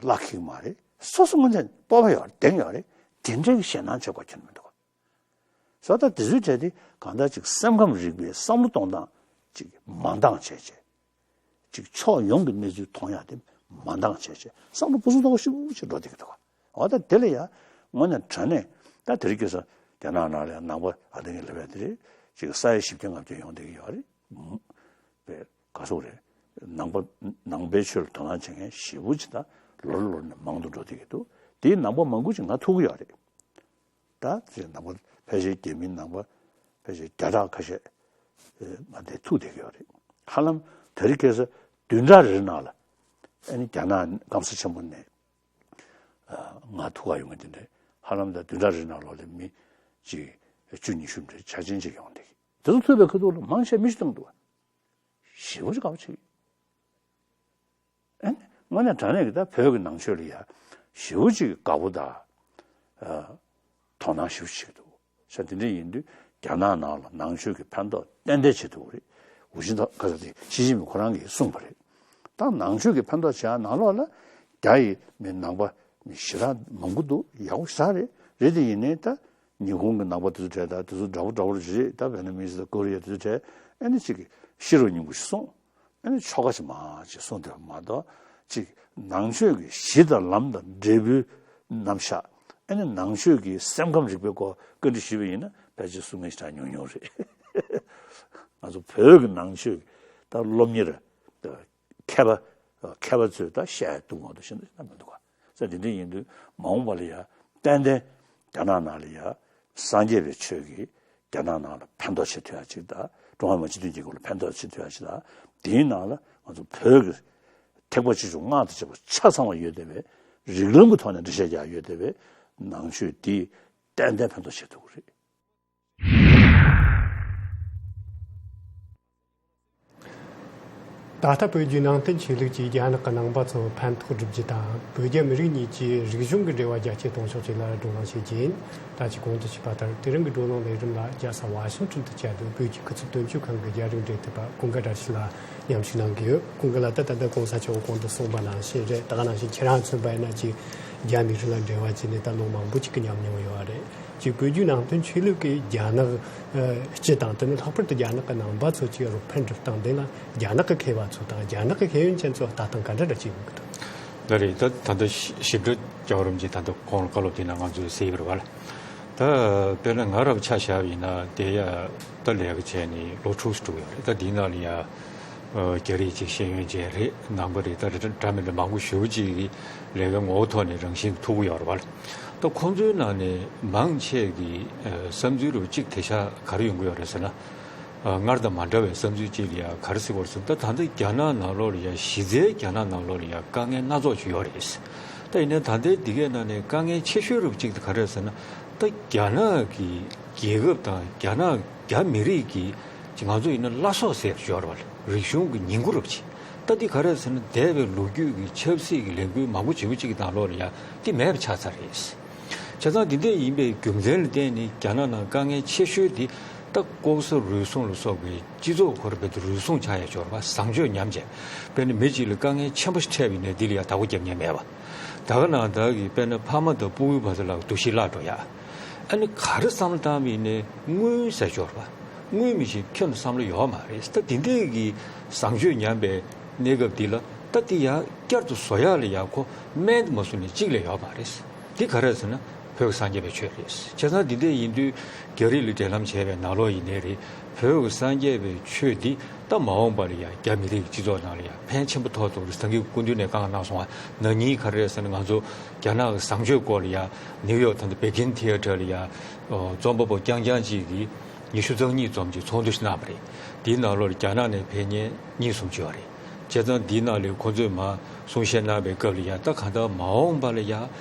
བརླག་ཁེག་མ་རེད། སོ་སོ་དངོས་གནས་སྤོབས་པ་ཡོད་རེད། གདེང་ཡོད་རེད། དེ་འདྲའི་གི་ཞེད་སྣང་བྱེད་དགོས་ཁྱོན་མི་འདུག་ད་དེ་ཚོའི་གྲས་དེ་གང་ལྟར་ཅིག་སེམས་ཁམས་རིག་པའི་བསམ་བློ་གཏོང་སྟངས་ཅིག་མ་འདང་བྱས་བྱས། ཅིག་ཕྱོགས་ཡོངས་ཀྱི་གནས་ཚུལ་མཐོང་ཡག་དེ་མ་འདང་བྱས་བྱས་བསམ་བློ་སྤུ་སུ་ཏོག་ཞིབ་ཅིག་འགྲོ་བསྡད་ཀྱི་འདུག་ག་འོ་ད་དེ་ལ་ཡ་དངོས་གནས་དྲང་གནས་ད་དེ་རིང་ཁ་སང་རྒྱ་ནག་ནང་ལ་ཡ་ནང་པ་ཨ་དེ་ངས་ལབ་ཡ་དེ་རེད། ཅིག་ས་ཡ་བཞི་བརྒྱ་ལྔ་བརྒྱ་ཡོང་བསྡད་ཀྱི་ཡོད་རེད། པའི་ག་སོག་རེད། ནང་པ་ནང་པའི་ཆོས་ལ་དོ་སྣང་བྱེད་མཁན་ཞེ་པོ་ཅིག་ད་ལོ་རེ་ལོ་རེ་ནས་མང་དུ་འགྲོ་བསྡད་ཀྱི་འདུག་དེའི་ནང་པ་མང་པོ་ཅིག་ང་ཐུག་གི་ཡོད་རེད། ད་དེ་ནང་པ་ཕལ་ཆེར་རྒྱ་མི་ནང་པ་ཕལ་ཆེར་བརྒྱ་ཕྲག་ཁ་ཤས་ཨེ་ང་དེ་ཐུག་བསྡད་ཀྱི་ཡོད་རེད། ཧ་ལམ་དེ་རིང་ཁ་སང་བདུན་ཕྲག་རེ་རེ་ནང་ལ་ཨ་ནི་རྒྱ་ནག་སྐམ་ས་ཆེན་པོ་ནས་ཨ་ང་ཐུག་ག་ཡོང་གི་དེ་འདྲ་ཧ་ལམ་ད་བདུན་ཕྲག་རེ་རེ་ནང་ལོགས་ལ་མི་གཅིག་བཅུ་ཉི་ཤུ་འདྲ་ཆ་ཆེན་ཅིག་ཡོང་བསྡད་ཀྱི། དེ་ཚོ་ཐུག་པའི་ཁ་ཐུག་ལ་མང་ཆེ་མི་ཤི་བཏང་འདུག་ཞེ་པོ་ཅིག་དགའ་པོ་བྱེད་ཀྱི། ཨ་ནི་དངོས་གནས་དྲང་གནས་ཀྱི་ད་བོད་ཀྱི་ནང་ཆོས་ལ་ཡ་ཞེ་པོ་ཅིག་དགའ་པོ་དང་། ཨ། དོ་སྣང་ཞེ་པོ་བྱེད་ཀྱི་འདུག་ས་དེ་འདྲ་ཡིན་དུས་རྒྱ་ནག་ནང་ལ་ནང་ཆོས་ཀྱི་ཕན་ཐོགས་ཏན་ཏན་བྱེད་ཐུབ་ཀྱི་རེད། ཝུ་ཅིན་ཐའོ་ག་ས་དེ་ཞི་ཅིན་ཕིང་ཁོ་རང་གིས་གསུངས་པ་རེད། ད་ནང་ཆོས་ཀྱི་ཕན་ཐོགས་བྱེད་ཡ་ནང་ལོགས་ལ་རྒྱ་ཡི་མི་ནང་པ་མི་ཞེ་དྲག་མང་པོ་འདུག་ཡག་པོ་ཞེ་དྲག་རེད། རེད་དེ་ཡིན་ནའི་ད། ཉི་ཧོང་གི་ནང་པ་དེ་ཚོ་གྲས་དང་དེ་ཚོ་འདྲ་པོ་འདྲ་པོ་རེད། ད་ཝེ་ནམ་མི་སི་དང་ཀོ་རི་ཡ་དེ་ཚོ་གྲས་ཨ་ནི་གཅིག་གིས་ཤི་རོ་ཉུང་པོ་ཞིག་གསུངས། ཨ་ནི་ཆོ་ག་ཅིག་མང་ཅིག་གསུངས་བསྡད་པ་མ་གཏོགས་གཅིག་ནང་ཆོས་ཀྱི་གཞི་དང་ལམ་དང་འབྲས་བུའི་རྣམ་གཞག་ཨ་ནི་ནང་ཆོས་ཀྱི་སེམས་ཁམས་རིག་པའི་སྐོར་བཀའ་འདྲི་ཞུས་པ་ཡིན་ན་ཕལ་ཆེར་གསུང་མཁན་ཞེ་དྲག་ཉུང་ཉུང་རེད། ང་ཚོ་བོད་ཀྱི་ནང་ཆོས་ཀྱི་ད་སློབ་གཉེར་མཁས་པ་མཁས་པ་ཚོས་ད་བཤད་ཐུབ་ངོ་དང་ཤེས་ན་མི་འདུག་ག་ས་དེ་འདྲ་ཡིན་དུས་མ་འོངས་པ་ལ་ཡ་ཏན་ཏན་རྒྱ་ནག་ནང་ལ་ཡ་སངས་རྒྱས་པའི་ཆོས་ཀྱིས་རྒྱ་ནག་ནང་ལ་ཕན་ཐོགས་བྱེད་ཐུབ་ཡ་ཅིག་དང་ཀྲུང་ཧྭ་མི་དམངས་སྤྱི་མཐུན་རྒྱལ་ཁབ་ལ་ཕན་ཐོགས་བྱེད་ཐུབ་ཡ་ཅིག་དང་དེའི་ནང་ལ་ང་ཚོ་བོད་ཀྱི་ཐེག་པ་ཆེ་ཆུང་སྔགས་དང་བཅས་པ་ཆ་ཚང་བ་ཡོད་བསྡད་པའི་རིགས་ལམ་གྱི་ཐོག་ནས་འགྲེལ་བཤད་རྒྱག་ཡོད་བསྡད་པའི་ནང་ཆོས་འདིས་ཏན་ཏན་ཕན་ཐོགས་བྱེད་ཐུབ་ཀྱི་རེད། ད་ལྟ་བོད་བརྒྱུད་ནང་བསྟན་ཆོས་ལུགས་ཀྱིས་རྒྱ་ནག་གི་ནང་པ་ཚོར་ཕན་ཐོགས་སྒྲུབ་རྒྱུ་དང་། བོད་རྒྱ་མི་རིགས་གཉིས་ཀྱི་རིག་གཞུང་གི་འབྲེལ་བ་རྒྱ་སྐྱེད་གཏོང་ཕྱོགས་བཅས་ལ་བགྲོ་གླེང་བྱེད་རྒྱུ་ཡིན། ད་ཅི་གོང་དུ་ཞུས་པ་ལྟར་དེ་རིང་གི་བགྲོ་གླེང་ལས་རིམ་ལ་རྒྱལ་ས་ཝ་ཤིང་ཊོན་དུ་བཅར་འདུག་བོད་ཀྱི་སྐུ་ཚབ་དོན་གཅོད་ཁང་གི་རྒྱ་རིགས་འབྲེལ་མཐུད་པ་ཀུན་དགའ་བཀྲ་ཤིས་ལགས་མཉམ་ཞུགས་གནང་གི་ཡོད། ཀུན་དགའ་ལགས། ད་ད་ལྟ་གོང་ས་མཆོག་གིས་གོང་དུ་གསུངས་པ་ནང་བཞིན་རེད། ད་ག་ནང་བཞིན་ཁྱེད་རང་མཚོན་པ་ཡིན་ན་ཅིག་རྒྱ་མི་རིགས་ལ་འབྲེལ་བ་བྱས་ནས་ད་ལོ་མང་པོ་ཅིག་གི་ཉམས་མྱོང་ཡོད་རེད། ཅིག་བོད་བརྒྱུད་ནང་བསྟན་ཆོས་ལུགས་ཀྱིས་རྒྱ་ནག་སྤྱི་དང་དེ་ནས་ལྷག་པར་དུ་རྒྱ་ནག་གི་ནང་པ་ཚོ་ཅིག་རོགས་ཕན་སྒྲུབ་སྟངས་དེ་ལ་རྒྱ་ནག་གི་མཁས་པ་ཚོ་དང་རྒྱ་ནག་གི་ཤེས་ཡོན་ཅན་ཚོ་ལྟ་སྟངས་ག་འདྲ་འདྲ་ཅིག་ཡོང་གི་འདུག་ལགས་རེད། ད་ད་ལྟ་ཞིབ་ཕྲ་རྒྱལ་བ་རིན་པོ་ཆེས་ད་ལྟ་གོང་ལ་བཀའ་སློབ་དེ་ནང་ང་ཚོས་གཟིགས་པ་རེད་བ། ད་དཔེར་ན་ང་རང་ཆ་བཞག་པ་ཡིན་ན་དེ་ཡ་ད་ལས་ཀ་བྱས་ནས་ལོ་དྲུག་ཙམ་འགྲོ་གི་ཡོད་རེད། ད་འདིའི་ནང་ལ་ཡ། ཨ། རྒྱ་རིགས་ཅིག་ཤེས་ཡོན་ཅན་རེད། ནང་པ་རེད། ད་རེད་འདྲ་མི་འདྲ་མང་པོ་ཞེ་པོ་ཅིག་གིས་ལས་ཀའི་ངོ་བོ་ཐོག་ནས་རང་བཞིན་གྱིས་ཐུག་གི་ཡོད་རེད་བ། ད་ཁོང་ཚོའི་ནང་ནས་མང་ཆེ་གིས་ཨ་བསམ་ཚུལ་རུ་གཅིག་དེ་ཤ་ག་རེ་ཡོང་གི་ཡོད་རེད་ཟེར་ན། ཨ། སྔར་དང་མ་འདྲ་བའི་བསམ་ཚུལ་ཅིག་ལ་ཡ་ག་རེ་ཟེར་དགོས་རེད་ཟེར་ན། ད་ད་ལྟ་རྒྱ་ནག་ནང་ལོགས་ལ་ཡ་གཞི་རྩའི་རྒྱ་ནག་ནང་ལོགས་ལ་ཡ་དཀའ་ངལ་སྣ་ཚོགས་ཅིག་ཡོད་རེད། ད་ཡིན་ནའི་ད་ལྟའི་འདི་གའི་ནང་ནས་དཀའ་ངལ་ཆེ་ཤོས་རུ་གཅིག་དེ་ག་རེ་རེད་ཟེར་ན། ད་རྒྱ་ནག་གི་རྒྱལ་ཁབ་དང་རྒྱ་ནག་རྒྱ་མི་རིགས་ཀྱི་ཅིག་ང་ཚོ་ཡིན་ན་བླ་སྲོག་ཟེར་ཡག་ཅིག་ཡོད་རེད་བ། རིག་གཞུང་གི་ཉིང་ཁུ་རབ་ཅིག་ད་འདི་ག་རེ་ཟེར་ན་འདས་པའི་ལོ་རྒྱུས་ཀྱི་ཆབ་སྲིད་ཀྱི་ལས་འགུལ་མང་པོ་ཇེ་མང་ཅིག་གི་ནང་ལོགས་ལ་ཡ་འདི་མེད་པ་ཆགས་ཚར་རེད། བྱས་ཙང་འདི་འདྲ་ཡིན་པའི་རྒྱུ་མཚན་ལ་བརྟེན་ནས་རྒྱ་ནག་ནང་དཀའ་ངལ་ཆེ་ཤོས་འདི་ད་ལྐོག་ཟ་རུལ་སུངས་ལ་སོགས་པའི་སྤྱི་ཚོགས་ཁོ་རང་རྦད་དེ་རུལ་སུངས་ཆགས་ཡག་ཅིག་ཡོད་རེད་བ། བཟང་སྤྱོད་ཉམས་བྱས། དཔེར་ན་མི་གཅིག་ལ་དཀའ་ངལ་ཆེན་པོ་ཞིག་འཕྲད་པ་ཡིན་ནའི་འདི་ལ་ཡ་བདག་པོ་རྒྱབ་མཁན་མེད་པ། ད་ག་ནང་བདག་གིས་དཔེར་ན་ཕ་མ་དང་སྤུ་གུའི་བར་དུ་ལ་འདུ་ཤེས་བརླག་འགྲོ་ཡ། ཨ་ནི་ག་རེ་བསམ་བློ་བཏང་བ་ཡིན་ནའི་དངུལ་ཟེར་ཡག་ཅིག་ཡོད་རེད་བ། དངུལ་མི་ཤེས་ཁྱོན་ནས་བསམ་བློ་ཡོད་མ་རེད། ད་དེ་འདྲས་ཀྱི་བཟང་སྤྱོད་ཉམས་པའི་གནས་སྐབས་འདི་ལ་ད་འདི་ཡ་བསྐྱར་དུ་བཟོ་ཡག་ལ་ཡ་ཁོ་སྨན་དེ་མ་བཟོས་ནས་གཅིག་ལས་ཡོད་མ་རེད། འདི་ག་རེ་ཟེར་ན་བོད་ཀྱི་སངས་རྒྱས་པའི་ཆོས་རེད། བྱས་ཙང་འདི་འདྲས་ཡིན་དུས་རྒྱ་རིགས་ལ་འབྲེལ་ལམ་བྱས་པའི་ནང་ལོགས་ཡིན་ནའི་རེད། བོད་ཀྱི་སངས་རྒྱས་པའི་ཆོས་འདི་ད་མ་འོངས་པ་ལ་ཡ་རྒྱ་མི་རིགས་སྤྱི་ཚོགས་ནང་ལ་ཡ་ཕན་ཆེན་པོ་ཐོགས་ཐུབ་རེད། སངས་རྒྱས་སྐུ་མདུན་ནས་བཀའ་གནང་སོང་བ། ན་ནིང་ག་རེ་རེད་ཟེར་ན་ང་ཚོ་རྒྱ་ནག་གི་བཟང་སྤྱོད་སྐོར་ལ་ཡ་ནིའུ་ཡོག་ད་ལྟ་བྷེ་ཀིན་ཐི་ཡེ་ཊར་ལ་ཡ་རྩོམ་པ་པོ་རྐྱང་རྐྱང་གཅིག་གིས་ཉི་ཤུ་རྩ་གཉིས་ཙམ་གྱི་ཚོགས་འདུ་ཞིག་གནང་བ་རེད། དེའི་ནང་ལོགས་ལ་རྒྱ་ནག་ནས་ཕེབས་མཁན་གཉིས་གསུམ་ཅིག་ཡོད་རེད། བྱས་ཙང་འདིའི་ནང་ལ་ཁོ་ཚོས་མར་གསུང་བཤད་གནང་བའི་སྐབས་ལ་ཡ་ད་གང་ལྟར་མ་འོངས་པ་ལ་ཡ་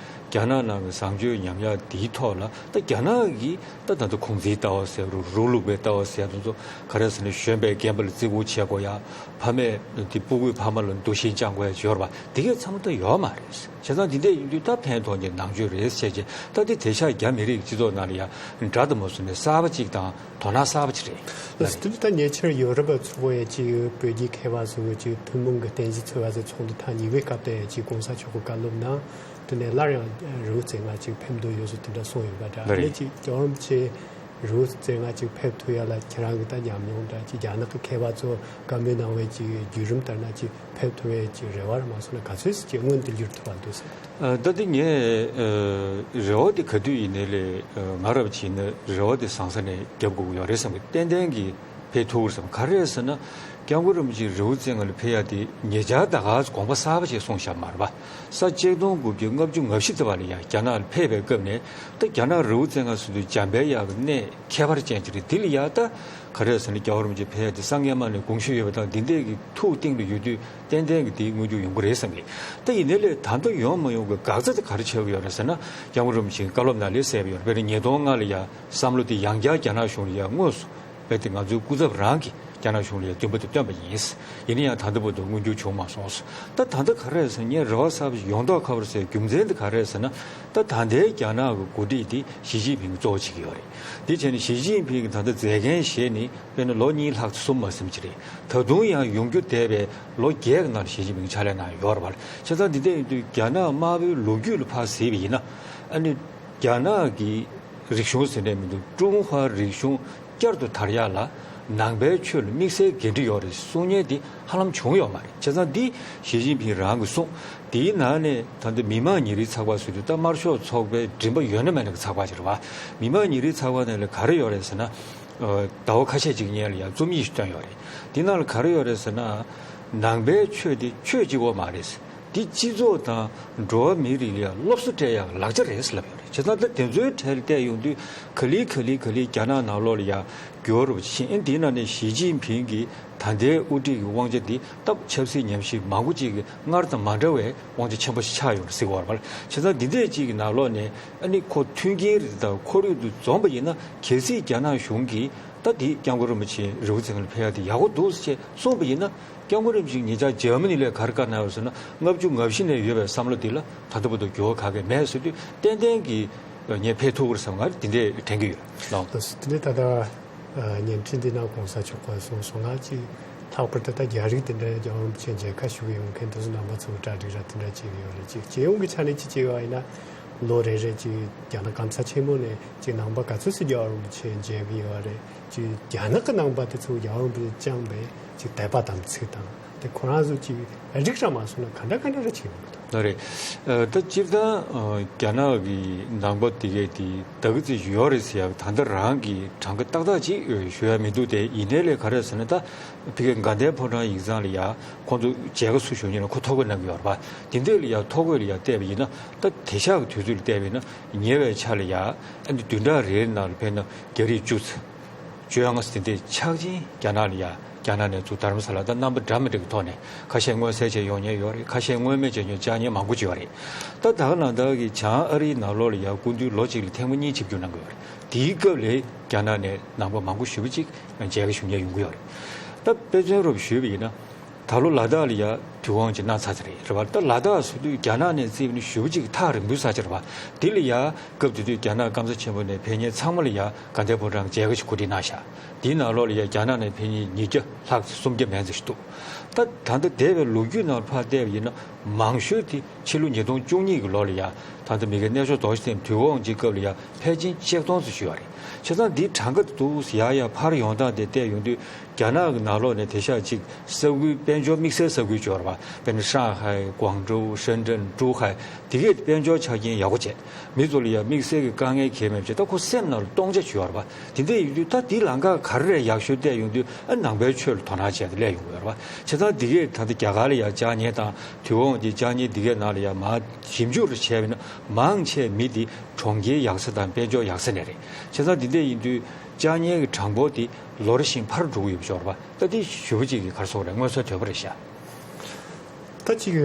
རྒྱ་ནག་ནང་གི་བཟང་སྤྱོད་ཉམས་ཡག་འདིའི་ཐོག་ལ་ད་རྒྱ་ནག་གིས་ད་ད་ལྟ་གུང་ཚིགས་ལྟ་བ་ཟེར་རུ་རུ་ལུག་པའི་ལྟ་བ་ཟེར་དེ་ཚོ་ག་རེ་ཟེར་ན་གཞོན་པས་རྒན་པ་ལ་བརྩི་བཀུར་བྱེད་དགོས་ཡ། ཕ་མས་དེ་སྤུ་གུས་ཕ་མ་ལ་འདུ་ཤེས་བཅང་དགོས་ཡ་ཅིག་ཡོད་རེད་པ། དེ་གས་ཚང་མ་ད་ཡོད་མ་རེད། བྱས་ཙང་འདི་འདྲ་ཡིན་དུས་ད་ཕན་ཐོགས་མཁན་ནང་ཆོས་རེད་བྱས་རྗེས་ད་འདི་དེང་སང་རྒྱ་མི་རིགས་སྤྱི་ཚོགས་ནང་ལ་ཡ་དགྲ་དང་མ་བཟུང་ནས་གསར་པ་ཅིག་དང་དོ་སྣང་གསར་པ་ཅིག་རེད། ལགས་སོ། དེ་ད་ཉེ་ཆར་ཡོ་རོབ་པ་ཚོ་ཡ་ཅིག་བོད་ཀྱི་མཁས་པ་ཚོ་ཅིག་ཐུན་མོང་གི་བསྟན་བཤིག་འཚོལ་བ་ཚོ་ཚོགས་འདུ་ཐེངས་གཉིས་པའི་སྐབས་དེ་ཡ་ཅིག་གོང་ས་མཆོག་གི་བཀའ་སློབ་ནང་དེ་ནས་སླར་ཡང་རི་བོ་རྩེ་ལྔ་ཅིག་ཕེབས་འདོད་ཡོད་ཟེར་དེ་འདྲ་གསུངས་ཡོད་པ་འདྲ། ལགས་རེད། ཨ་ནི་ཅིག་རྒྱལ་བ་རིན་པོ་ཆེ་ རི་བོ་རྩེ་ལྔ་ཅིག་ཕེབས་ཐུབ་ཡ་ལ་ཁྱེད་རང་གི་ད་ཉམས་མྱོང་འདྲ་ཅིག་རྒྱ་ནག་གི་མཁས་པ་ཚོ་བཀའ་མོལ་གནང་བའི་ཅིག་བརྒྱུད་རིམ་ལྟར་ན་ཅིག་ཕེབས་ཐུབ་ཡའི་ཅིག་རེ་བ་རེད་མ་སོང་ན་ག་ཚོད་ཅིག་སྔོན་དུ་འགྱུར་ཐུབ་པ་འདུག་ཟེར། ད་འདི་ངས་རེ་བ་དེ་ག་དུས་ཡིན་ནའི་ལས་ང་རབ་བྱས་ན་རེ་བ་དེ་ཟང་ས་ནས་རྒྱབ་དགོས་ཀྱི་ཡོད་རེད་བསམ་གི། ཏན་ཏན་གྱི་ཕེབས་ཐུབ་ཀྱི་རེད་བསམ། ག་རེ་རེད་ཟེར་ན། སྐྱབས་མགོན་རིན་པོ་ཆེ་རི་བོ་རྩེ་ལྔ་ལ་ཕེབས་ཡ་དེ་ཉེ་ཆར་ད་ག་དགོངས་པ་གསར་པ་ཞིག་གསུངས་བཞག་མ་རེད་པ། ས་ཆ་ཆིག་སྟོང་དགུ་བརྒྱ་ལྔ་བཅུ་ང་བཞི་ཙམ་པ་ལ་ཡ་རྒྱ་ནག་ལ་ཕེབས་པའི་སྐབས་ནས་ད་རྒྱ་ནག་རི་བོ་རྩེ་ལྔ་ཟེར་དུས་འཇམ་དཔལ་དབྱངས་ཀྱི་གནས་ཁྱད་པར་ཅན་ཅིག་རེད། དེ་ལ་ཡ་ད་ག་རེ་ཟེར་ན་སྐྱབས་མགོན་རིན་པོ་ཆེ་ཕེབས་ཡ་དེ་སངས་རྒྱས་མ་ནས་དགོངས་ཞུ་ཡོད་པ་དང་འདི་འདྲས་ཀྱི་ཐུགས་གཏིང་དུ་ཡོད་དུས་ཏན་ཏན་གྱི་དེ་མངོན་འགྱུར་ཡོང་གི་རེད་བསམ་གི། ད་ཡིན་ནའི་ལས་ད་ལྟ་ཡོང་མ་ཡོང་གི་འགག་རྩ་དེ་ག་རེ་ཆགས་ཀྱི་ཡོད་རེད་ཟེར་ན། སྐྱབས་མགོན་རིན་པོ་ཆེའི་བཀའ་སློབ་ནང་ལས་གསལ་པོ་ཡོད་རེད། དཔེར་ན་ཉིས་སྟོང་ལྔ་ལ་ཡ་བསམ་བློ་དེ་ཡང་བསྐྱར་རྒྱ་ནག་གཞུང་ལ་ཡ་དངོས་སུ་རྦད་དེ་ང་ཚོའི་སྐུ་ཚབ་རང་གིས་རྒྱ་ནག་གཞུང་ལ་ཡ་མཐུན་པ་དེ་བཏོན་པ་ཡིན། ཡིན་ན་ཡང་ད་ལྟ་བར་དུ་མངོན་འགྱུར་བྱུང་མ་སོང་། ད་ད་ལྟ་ག་རེ་རེད་ཟེར་ན་ངས་རེ་བ་གསར་པ་ཞིག་ཡོང་མདོག་ཁ་པོ་རེད་ཟེར་རྒྱུ་མཚན་དེ་ག་རེ་རེད་ཟེར་ན། ད་ད་ལྟའི་རྒྱ་ནག་གི་འགོ་ཁྲིད་དེ་ཞི་ཅིན་ཕིང་གཙོ་བོ་བྱེད་ཀྱི་ཡོད་རེད། དེ་བྱས་ནས་ཞི་ཅིན་ཕིང་གིས་ད་ལྟ་མཛད་འགན་བཞེས་ནས་དཔེར་ན་ལོ་གཉིས་ལྷག་ཙམ་མ་ཟིན་ཅིག་རེད། ད་དུང་ཡང་ཡོང་རྒྱུ་བསྡད་པའི་ལོ་བརྒྱད་ཀྱི་ནང་ལ་ཞི་ཅིན་ཕིང་ཕྱག་ལས་གནང་ཡོད་རེད་པ། བྱས་ཙང་འདི་འདྲ་ཡིན་དུས་རྒྱ་ནག་དམར་པོའི་ལོ་རྒྱུས་ལ་ཕར་གཟིགས་པ་ཡིན་ན། ཨ་ནི་རྒྱ་ནག་གི་རིག་གཞུང་ཟེར་ནས་མི་འདུག་ཀྲུང་ཧྭ་རིག་གཞུང་བསྐྱར་དུ་དར་ཡག་ལ་ནང་པའི་ཆོས་ལ་དམིགས་བསལ་འགན་འཁྲི་ཡོད་རེད་གསུང་མཁན་དེ་ཧ་ལམ་བྱུང་ཡོད་མ་རེད། བྱས་ཙང་འདི་ཞི་ཅིན་ཕིང་རང་གིས་གསུངས། དེའི་ནང་ནས་ད་ལྟ་མི་དམངས་ཉིན་རེའི་ཚགས་པར་ཟེར་དུས་ད་དམར་ཤོག་ཚོགས་པའི་མགྲིན་པ་ཡོད་ན་མེད་ན་གི་ཚགས་པར་ཅིག་རེད་བ། མི་དམངས་ཉིན་རེའི་ཚགས་པར་ནང་ལ་ག་རེ་ཡོད་རེད་ཟེར་ན། ཟླ་བ་ཁ་ཤས་ཅིག་སྔོན་ལ་ཡང་རྩོམ་ཡིག་ཞིག་བཏོན་ཡོད་རེད། དེ་ནང་ལ་ག་རེ་ཡོད་རེད་ཟེར་ན། ནང་པའི་ཆོས་དེ་ཆོས་གཅིག་པོ་མ་རེད། འདི་སྤྱི་ཚོགས་དང་འགྲོ་བ་མིའི་རིགས་ལ་ཡང་སློབ་གསོ་སྤྲད་ཡག་ལག་ཆ་རེད་ཟེར་ལབ་ཡོད་རེད། བྱས་ཙང་ད་དེ་ཚོའི་གྲས་ལ་བལྟས་ཡོང་དུས་ག་ལེ་ག་ལེ་ག་ལེ་རྒྱ་ནག་ནང་ལོགས་ལ་ཡང་འགྱུར་བ་ཕྱིན། ཨེ་འདིའི་ནང་ནས་ཞི་ཅིན་ཕིང་གིས་ད་ལྟའི་དབུ་ཁྲིད་ཀྱི་དབང་ཆ་འདི་སྟབས་ཆབ་སྲིད་ཉམས་ཞིབ་མང་པོ་ཅིག་གིས་སྔར་དང་མ་འདྲ་བའི་དབང་ཆ་ཆེན་པོ་ཞིག་ཆགས་ཡོད་རེད་ཟེར་གྱི་ཡོད་རེད་པ། བྱས་ཙང་འདི་འདྲས་ཅིག་གི་ནང་ལོགས་ནས་ཨ་ནི་ཁོ་མཐུན་རྐྱེན་རེ་དང་ཁོར་ཡུག་འདི་འཛོམས་པ་ཡིན་ན་གལ་སྲིད་རྒྱ་ནག་གཞུང་གིས་ད་འདི་སྐྱབས་མགོན་རིན་པོ་ཆེ་རི་བོ་རྩེ་ལྔ་ལ་ཕེབས་ཡག་དེ་ཡག་པོ་འདུག་ཟེར་གསུངས་པ་ཡིན་ན། སྐྱབས་མགོན་རིན་པོ་ཆེས་ཉེ་ཆར་འཇར་མ་ནི་ལ་ག་རེ་བཀའ་གནང་ཡོད་ཟེར་ན། ལྔ་བཅུ་ང་བཞི་ནས་ཡོད་པའི་བསམ་བློ་འདི་ལ་ད་ལྟ་བར་དུ་འགྱུར་བ་ག་གེ་མེད་ཟེར་དུས་ཏན་ཏན་གྱིས་ངས་ཕེབས་ཐུབ་ཀྱི་རེད་བསམ། ང་འདི་འདྲས་དྲན་གྱི་ཡོད་ལགས། དེ་ནས་ད་ལྟ་བརྙན་འཕྲིན་འདི་ནང་གོང་ས་མཆོག་གིས་གསུངས་སོང་ང་། ཅིག་ལྷག་པར་དུ་ད་རྒྱ་རིགས་དེ་འདྲ་རྒྱལ་བ་རིན་པོ་ཆེ་མཇལ་ཁ་ཞུ་གི་ཡོང་མཁན་དེ་ཚོ་ནང་པ་ཚོ་གྲ་སྒྲིག་ར་དེ་འདྲ་བྱེད་ཀྱི་ཡོད་རེད། ཅིག་སྤྱི་ཡོངས་ཀྱི་ཆ་ནས་ཅིག་བྱས་པ་ཡིན་ན་ལོ་རེ་རེ་ཅིག་རྒྱ་ནག་སྐམ་ས་ཆེན་མོ་ནས་ཅིག་ནང་པ་ག་ཚོད་ཙམ་རྒྱལ་བ་རིན་པོ་ཆེ་མཇལ་གྱི་ཡོད་རེད། ཅིག་རྒྱ་ནག་གི་ནང་པ་དེ་ཚོ་རྒྱལ་བ་རིན་པོ་ཆེ་བཅངས་པའི་ཅིག་དད་པ་དམ་ཚིག་དང་དེ་ཁོ་རང་ཚོ་ཅིག་སྒྲིག་ར་མ་སོང་ན་ག་འདྲ་ག་འདྲ་ར་བྱེད་མི་འདུག་ལགས་རེད། ཨ་ད་སྤྱིར་བཏང་ཨ་རྒྱ་ནག་གི་ནང་པ་དེ་གས་དེ་ད་གི་ཙི་ཞུ་ཡོད་རེད་ཟེར་ཡག་ད་ལྟ་རང་གི་གྲངས་ཀ་ཏག་ཏག་ཅིག་ཨ་ཞུ་ཡ་མི་འདུག་དེ་ཡིན་ནའི་ལས་ག་རེ་ཟེར་ན། ད་ཕ་གིའི་དགའ་ལྡན་ཕོ་བྲང་ཡིག་ཚང་ལ་ཡ་ཁོང་ཚོ་མཇལ་ཁ་སུ་ཞུ་མཁན་ལ་ཁོ་ཐོ་འགོད་གནང་གི་ཡོད་རེད་པ། དེ་འདྲས་ལ་ཡ་ཐོ་འགོད་ལ་ཡ་བལྟས་པ་ཡིན་ན། ད་དེང་སང་གི་དུས་ཚོད་ལ་བལྟས་པ་ཡིན་ན་ཉེ་བའི་ཆར་ལ་ཡ་ཨ་ནི་བདུན་ཕྲག་རེའི་ནང་ལ་དཔེར་ན་རྒྱ་རིགས་བཅུ་ཙམ། བཅོ་ལྔ་ཙམ་དེ་འདྲས་ཆག་ཅིང་རྒྱ་ནག་ལ་ཡ། རྒྱ་ནག་ནས་ཚུར་དྷ་རམ་ས་ལ་ད་རྣམ་པ་འདྲ་མི་འདྲ་གི་ཐོག་ནས་ཁ་ཤས་མངོན་གསལ་བྱས་ཡོང་མཁན་ཡོད་རེད། ཁ་ཤས་མངོན་མེད་བྱས་མཁན་བཅར་མཁན་མང་པོ་ཅིག་ཡོད་རེད། ད་ད་ག་ནང་ལྟར་གྱི་བྱང་ཨ་རིའི་ནང་ལོགས་ལ་ཡ་སྐུ་མདུན་ལོ་གཅིག་ལ་ཐེངས་མ་གཉིས་ཆིབས་བསྒྱུར་གནང་གི་ཡོད་རེད། དེའི་སྐབས་ལ་རྒྱ་ནག་ནས་ནང་པ་མང་པོ་ཞེ་པོ་ཅིག་མཇལ་ཁ་ཞུ་མཁན་ཡོང་གི་ཡོད་རེད། ད་དཔེ་མཚོན་རུ་ཞུས་པ་ཡིན་ན། ད་ལོ་ལ་དྭགས་ལ་ཡ་དུས་དབང་ཅིག་གནང་ཚར་ཚར་རེད་རེད་བ། ད་ལ་དྭགས་ཟེར་དུས་རྒྱ་ནག་ནས་བརྩིས་པ་ཡིན་ན་ཞེ་པོ་ཅིག་ཐག་རིང་པོའི་ས་ཆ་རེད་བ། དེ་ལ་ཡ་སྐབས་དེ་དུས་རྒྱ་ནག་སྐམ་ས་ཆེན་པོ་ནས་ཕེབས་མཁན་ཚང་མ་ལ་ཡ་དགའ་ལྡན་ཕོ་བྲང་མཇལ་ཁ་ཞིག་གོ་སྒྲིག་གནང་བཞག་དེའི་ནང་ལོགས་ལ་ཡ་རྒྱ་ནག་ནས་ཕེབས་མཁན་ཉིས་བརྒྱ་ལྷག་ཙམ་སུམ་བརྒྱ་མན་ཙམ་ཞིག་འདུག་ད་ད་ལྟ་འདས་པའི་ལོ་རྒྱུས་ནང་ཕར་བལྟས་པ་ཡིན་ན་མང་ཤོས་དེ་ཕྱི་ལོ་ཉིས་སྟོང་བཅུ་གཉིས་ཀྱི་ལོ་ལ་ཡ། ད་ལྟ་མི་དགེ་གནས་མཆོག་རྡོ་རྗེ་གདན་དུས་དབང་གི་སྐབས་ལ་ཡ་ཕལ་ཆེར་ཆིག་སྟོང་ཙམ་ཞིག་ཡོད་རེད། བྱས་ཙང་འདིའི་གྲངས་ཀ་དེ་འདུག་ཡ་ཡ་ཕར་ཡོང་སྟངས་དེ་བལྟས་ཡོང་དུས་རྒྱ་ནག་གི་ནང་ལོགས་ནས་དེང་སང་ཅིག་ས་ཁུལ་དཔལ་འབྱོར་དམིགས་བསལ་ས་ཁུལ་ཅིག་ཡོད་རེད་པ། དཔེར་ན་ཧྲང་ཧའེ། ཀོང་ཀྲོའུ། ཧྲེན་ཀྲེན། ཀྲུའུ་ཧའེ། དེ་གས་དཔལ་འབྱོར་ཆ་རྐྱེན་ཡག་པོ་བྱས། མི་ཚོ་ལ་ཡ་དམིགས་བསལ་གྱི་དཀའ་ངལ་གང་ཡང་མེད་པ་བྱས། ད་ཁོ་སེམས་ནང་ལ་སྟོང་ཆ་ཅིག་ཡོད་རེད་པ། དེ་འདྲ་ཡིན་དུས་ད་དེའི་ལམ་ཁ་ག་རེ་རེད་ཡག་ཤོས་བལྟས་ཡོང་དུས་ཨ་ནང་པའི་ཆོས་ལ་དོ་སྣང་བྱས་ཏེ་སླེབས་ཡོང་གི་ཡོད་རེད་པ། བྱས་ཙང་དེ་གས་ད་ལྟ་རྒྱ་གར་ལ་ཡ་བཅར་མཁན་དང་དུས་དབང་དེ་བཅར་མཁན་དེ་གས་ནང་ལ་ཡ་མར་ཞིབ་འཇུག་རེ་བྱས་པ་ཡིན་ན་མང་ཆེ་མི་དེ་གྲོང་ཁྱེར་ཡག་ས་དང་དཔལ་འབྱོར་ཡག་ས་ནས་རེད། བྱས་ཙང་འདི་འདྲ་ཡིན་དུས་བཅར་མཁན་གྱི་གྲངས་འབོར་དེ་ལོ་རེ་བཞིན་འཕར་འགྲོ་གི་ཡོད་པ་ཤོར་བ། ད་དེ་ཞུ་བ་ཅིག་གི་གར་སོང་རེད། མངོན་གསལ་དོད་པོ་རེད་ཤག་ད་ཅིག་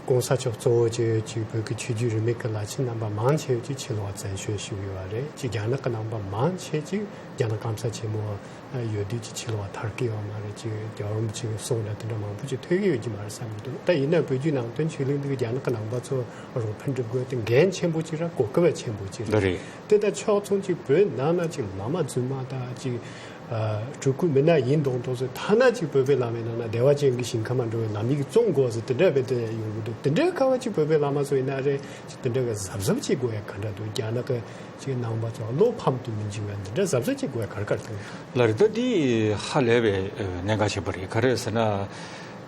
གོང་ས་མཆོག་གཙོ་བོ་ཅིག་ཅིག་བོད་ཀྱི་ཆོས་བརྒྱུད་རིས་མེད་ཀྱི་བླ་ཆེན་རྣམ་པ་མང་ཆེ་བ་ཅིག་ཕྱི་ལོགས་བཙན་བྱོལ་ཞུགས་ཡོད་པ་རེད། ཅིག་རྒྱ་ནག་གི་རྣམ་པ་མང་ཆེ་ཅིག་རྒྱ་ནག་སྐམ་ས་ཆེན་མོ་ཡོད་དུས་ཅིག་ཕྱི་ལོགས་ཐར་གྱི་ཡོད་མ་རེད། ཅིག་རྒྱལ་བ་རིན་པོ་ཆེའི་གསུང་འདྲ་དེ་འདྲ་མང་པོ་ཅིག་ཐོས་ཀྱི་ཡོད་ཀྱི་མ་རེད་བསམ་གྱི་འདུག་ད་ཡིན་ན་བོད་བརྒྱུད་ནང་བསྟན་ཆོས་གླིང་འདི་གི་རྒྱ་ནག་གི་ནང་པ་ཚོ་རོགས་ཕན་སྒྲུབ་དགོས་དེ་འགན་ཆེན་པོ་ཅིག་ར་གོ་སྐབས་ཆེན་པོ་ཅིག་རེད། རེད། དེ་ད་ཕྱོགས་མཚུངས་ཅིག་བོད་ནང་ན་ཅིག་བླ་མ་རྫུན་མ་དང་ཅིག་ སྤྲུལ་སྐུ་མི་སྣ་ཡིན་མདོག་མདོག་ཚོས་ཐ་ན་ཅིག་བོད་པའི་བླ་མའི་ནང་ན་བདེ་བ་ཅན་གྱི་ཞིང་ཁམས་འགྲོ་བའི་ལམ་ཡིག་བཙོང་དགོས་ཟེར་དེ་འདྲ་བས་དེ་ཡོང་གི་འདུག་དེ་འདྲའི་སྐབས་ཅིག་བོད་པའི་བླ་མ་ཚོ་ཡིན་ན་རེད་ཅིག་དེ་འདྲ་གི་གཟབ་གཟབ་བྱེད་དགོས་ཡ་ག་འདྲ་འདུག་རྒྱ་ནག་གི་ཅིག་ནང་པ་ཚོ་བློ་ཕམ་དུ་མི་འཇུག་ཡ་འདི་འདྲ་གཟབ་གཟབ་བྱེད་དགོས་ཡ་ག་རེ་ག་རེ་འདུག་ལགས་རེད། ད་འདི་ཧ་ལས་པའི་གནད་འགག་ཆེན་པོ་རེད། ག་རེ་ཟེར་ན།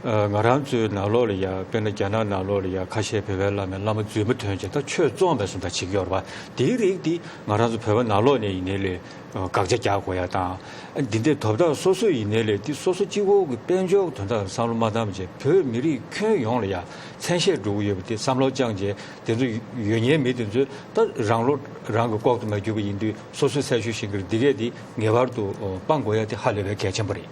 ང་རང་ཚོའི་ནང་ལོགས་ལ་ཡ་དཔེར་ན་རྒྱ་ནག་ནང་ལོགས་ལ་ཡ་ཁ་ཤས་བོད་པའི་བླ་མའི་བླ་མ་རྫུན་མ་ཐོན་བྱས་ད་ཆོས་བཙོང་བའི་བཟོ་འདྲ་བྱེད་ཀྱི་ཡོད་རེད་པ། དེའི་རིགས་འདི་ང་རང་ཚོ་བོད་པ་ནང་ལོགས་ནས་ཡིན་ནའི་ལས་དགག་བྱ་རྒྱག་དགོས་ཡ་དང་། འདི་འདྲའི་དོ་བདག་སོ་སོ་ཡིན་ནའི་ལས་འདི་སོ་སོ་གཅིག་པོ་གི་དཔལ་འབྱོར་གྱི་དོན་དག་བསམ་བློ་མ་བཏང་བྱས་བོད་མི་རིགས་ཁྱོན་ཡོངས་ལ་ཡ་མཚན་ཤས་འགྲོ་གི་ཡོད་པ་དེ་བསམ་བློ་བཅངས་བྱས་དེ་ཚོ་ཡོད་མཁན་མི་དེ་ཚོས་ད་རང་བློ་རང་གི་ལྐོག་ཏུ་མ་གྱུར་པ་ཡིན་དུས་སོ་སོའི་སྲོག་ཤིང་གི་འདི་གས་འདི་ངེས་པར་དུ་སྤང་དགོས་ཡ་དེ་ཧ་ལས་པའི་གལ་ཆེན་པོ་རེད།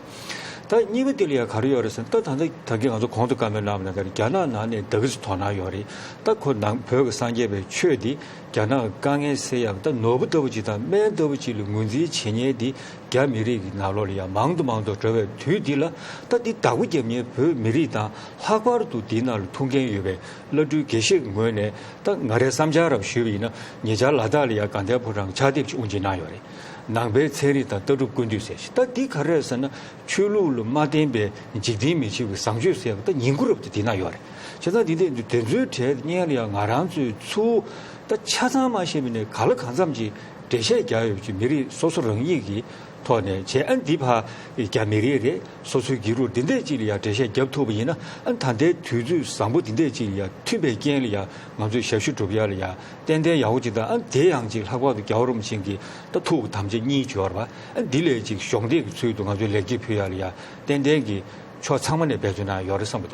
ད་གཉིས་པ་དེ་ལ་ཡང་ག་རེ་ཡོད་རེད་ཟེར་ན། ད་ད་ལྟ་ད་གིན་ང་ཚོ་གོང་དུ་བཀའ་མོལ་གནང་བ་ནང་ལྟར་རྒྱ་ནག་ནང་ནས་ད་གི་ཚོ་དོ་སྣང་ཡོད་རེད། ད་ཁོ་ནང་བོད་ཀྱི་སངས་རྒྱས་པའི་ཆོས་འདི་རྒྱ་ནག་གི་དཀའ་ངལ་སེལ་ཡག་ད་ནོར་བུ་ལྟ་བུ་ཅིག་དང་སྨན་ལྟ་བུ་ཅིག་ལ་ངོས་འཛིན་བྱེད་མཁན་འདི་རྒྱ་མི་རིགས་ཀྱི་ནང་ལོགས་ལ་ཡང་མང་དུ་མང་དུ་འགྲོ་བའི་དུས་འདི་ལ། ད་འདི་བདག་པོ་རྒྱབ་མཁན་བོད་མི་རིགས་དང་ལྷག་པར་དུ་འདིའི་ནང་ལ་ཐུགས་འགན་ཡོད་པའི་བླ་སྤྲུལ་དགེ་བཤེས་ཀྱི་ངོས་ནས་ད་ང་རའི་བསམ་འཆར་རབ་ཞུས་པ་ཡིན་ན། ཉེ་ཆར་ལ་དྭགས་ལ་ཡང་དགའ་ལྡན་ཕོ་བྲང་གི་ཕྱག་དེབ་ཅིག་དབུ་འབྱེད་གནང་ཡོད་རེད། ནང་པའི་ཚན་རིག་དང་ལྟ་གྲུབ་ཀུན་བཏུས་ཟེར་ཞིག་ད་འདི་ག་རེ་རེད་ཟེར་ན། ཆོས་ལུགས་ལ་མ་བརྟེན་པའི་འཇིག་རྟེན་མི་ཆོས་ཀྱི་བཟང་སྤྱོད་ཟེར་བ་ད་ཉིང་ཁུ་རབ་ཏུ་འདི་ན་ཡོད་རེད། བྱས་ཙང་འདི་འདི་དེ་ཚོའི་གྲས་སྙན་ལ་ཡང་ང་རང་ཚོའི་ཚུར་ད་ཆ་ཚང་མ་ཤེས་མིན་ནས་ག་ལ་གང་འཚམ་གྱིས་འགྲེལ་བཤད་རྒྱག་ཡོད་ཀྱི་མི་རིགས་སོ་སོ་རང་ཉིད་ཀྱི་ཐོག་ནས་བྱས། ཨ་འདི་ཕ་རྒྱ་མི་རིགས་རེད། སོ་སོའི་སྒེར་རུ་འདི་འདྲས་ཅིག་ལ་ཡང་འགྲེལ་བཤད་རྒྱབ་ཐུབ་པ་ཡིན་ན། ཨ་ད་ལྟའི་དུས་ཚོད་བཟང་པོ་འདི་འདྲས་ཅིག་ལ་ཡང་མཐུན་པའི་རྐྱེན་ལ་ཡང་ང་ཚོས་ཞབས་ཞུ་སྒྲུབ་ཡ་ལ་ཡང་ཏན་ཏན་ཡག་པོ་ཅིག་དང་། ཨ་དེ་ཡང་ཅིག་ལྷག་པར་དུ་རྒྱལ་བ་རིན་པོ་ཆེ་གི་ད་ཐུགས་ཀྱི་དམ་བཅའ་གཉིས་བརྗོད་པ། ཨ་འདི་ལས་ཅིག་གཞོགས་འདེགས་ཀྱི་ཚུལ་དུ་ང་ཚོས་ལེགས་སྐྱེས་ཕུལ་ཡ་ལ་ཡང་ཏན་ཏན་གྱི་ཕྱོགས་ཚང་མ་ནས་འབད་བརྩོན་གནང་ཡོད་རེད་བསམ་གྱི་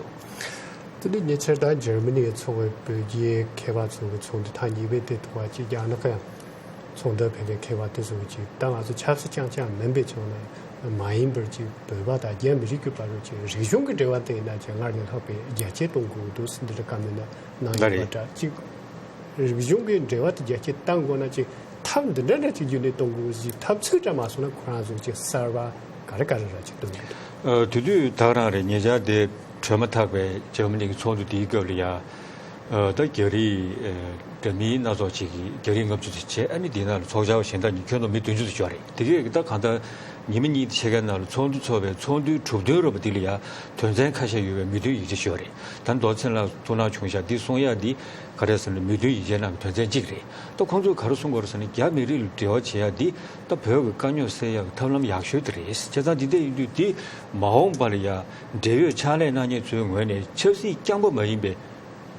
འདུག་དེ་ནས་ཉེ་ཆར་ད་འཇར་མ་ནི་ཡི་ཚོགས་པའི་བོད་རྒྱའི་མཁས་པ་ཚོ་གི་ཚོགས་འདུ་ཐེངས་གཉིས་པའི་དེ་ཐོག་ཅིག་རྒྱ་ནག་གི་ཚོགས་འདུ་ཕེབས་པའི་མཁས་པ་དེ་ཚོ་གི་ཅིག་ད་ང་ཚོ་ཆབ་སྲིད་རྐྱང་རྐྱང་མིན་པའི་ཕྱོགས་ནས་མ་ཡིན་པར་ཅིག་བོད་པ་དང་རྒྱ་མི་རིགས་ཀྱི་བར་དུ་ཅིག་རིག་གཞུང་གི་འབྲེལ་བ་དེ་ཡིན་ན་ཅིག་སྔར་ལས་ལྷག་པའི་རྒྱ་སྐྱེད་གཏོང་དགོས་འདུག་ཟེར་འདི་འདྲ་བཀའ་མོལ་གནང་ཡོད་པ་འདྲ། ཅིག་རིག་གཞུང་གི་འབྲེལ་བ་དེ་རྒྱ་སྐྱེད་གཏང་དགོས་ན་ཅིག་ཐབས་འདི་འདྲ་འདྲ་ཅིག་བརྒྱུད་ནས་གཏོང་དགོས་ཞིག་ཐབས་ཚུལ་འདྲ་མ་སོང་ན་ཁོ་རང་ཚོ་ཅིག་གསར་བ་ག་རེ་ག་རེ་ར་ཅིག་གཏོང་དགོས་འདུག་ཨ་དེ་དུས་ད་རང་རེད། ཉེ་ཆར་དེ་གྲོལ་མ་ཐག་པའི་འཇར་མ་ནི་གི་ཚོགས་འདུ་དེའི་སྐབས་ལ་ཡ། ཨ་ད་རྒྱ་རིགས་ཨ་འདྲ་མིན་སྣ་ཚོགས་ཅིག་གིས། རྒྱ་རིགས་ལྔ་བཅུ་ཙམ་བྱས། ཨ་ནི་དེའི་ནང་ལ་ཚོགས་བཅར་བ་གཞན་དག་གཉིས་ཁྱོན་བསྡོམས་མི་བདུན་ཅུ་ཙམ་ཅིག་ཡོད་རེད། དེ་གས་ད་གང་ལྟར་ཉི་མ་གཉིས་དང་ཕྱེད་ཀའི་ནང་ལ་ཚོགས་འདུ་ཚོགས་པའི་ཚོགས་འདུའི་གྲུབ་དོན་རོབ་པ་འདི་ལ་ཡ་དོན་ཚན་ཁ་ཤས་ཡོད་པའི་མོས་མཐུན་ཡིག་ཆ་ཞིག་ཡོད་རེད། ད་མདོ་མཚན་ལ་ཐུགས་སྣང་བྱུང་ཤག་འདི་གསུང་ཡ་འདི་ག་རེ་ཟེར་ན་མོས་མཐུན་ཡིག་ཆའི་ནང་གི་དོན་ཚན་གཅིག་རེད། ད་ཁོང་ཚོས་ག་རེ་གསུང་གི་ཡོད་རེད་ཟེར་ན། རྒྱ་མི་རིགས་ལ་འབྲེལ་བ་བྱེད་ཡ་འདི་ད་བོད་ཀྱི་དཀའ་རྙོག་སེལ་ཡ་གི་ཐབས་ལམ་ཡག་ཤོས་དེ་རེད། བྱས་ཙང་འདི་འདྲ་ཡིན་དུས་འདི་མ་འོངས་པ་ལ་ཡ་འབྲེལ་ཡོད་ཕྱག་ལས་གནང་མཁན་ཚོའི་ངོས་ནས་ཆབ་སྲིད་རྐྱང་པ་མ་ཡིན་པའི་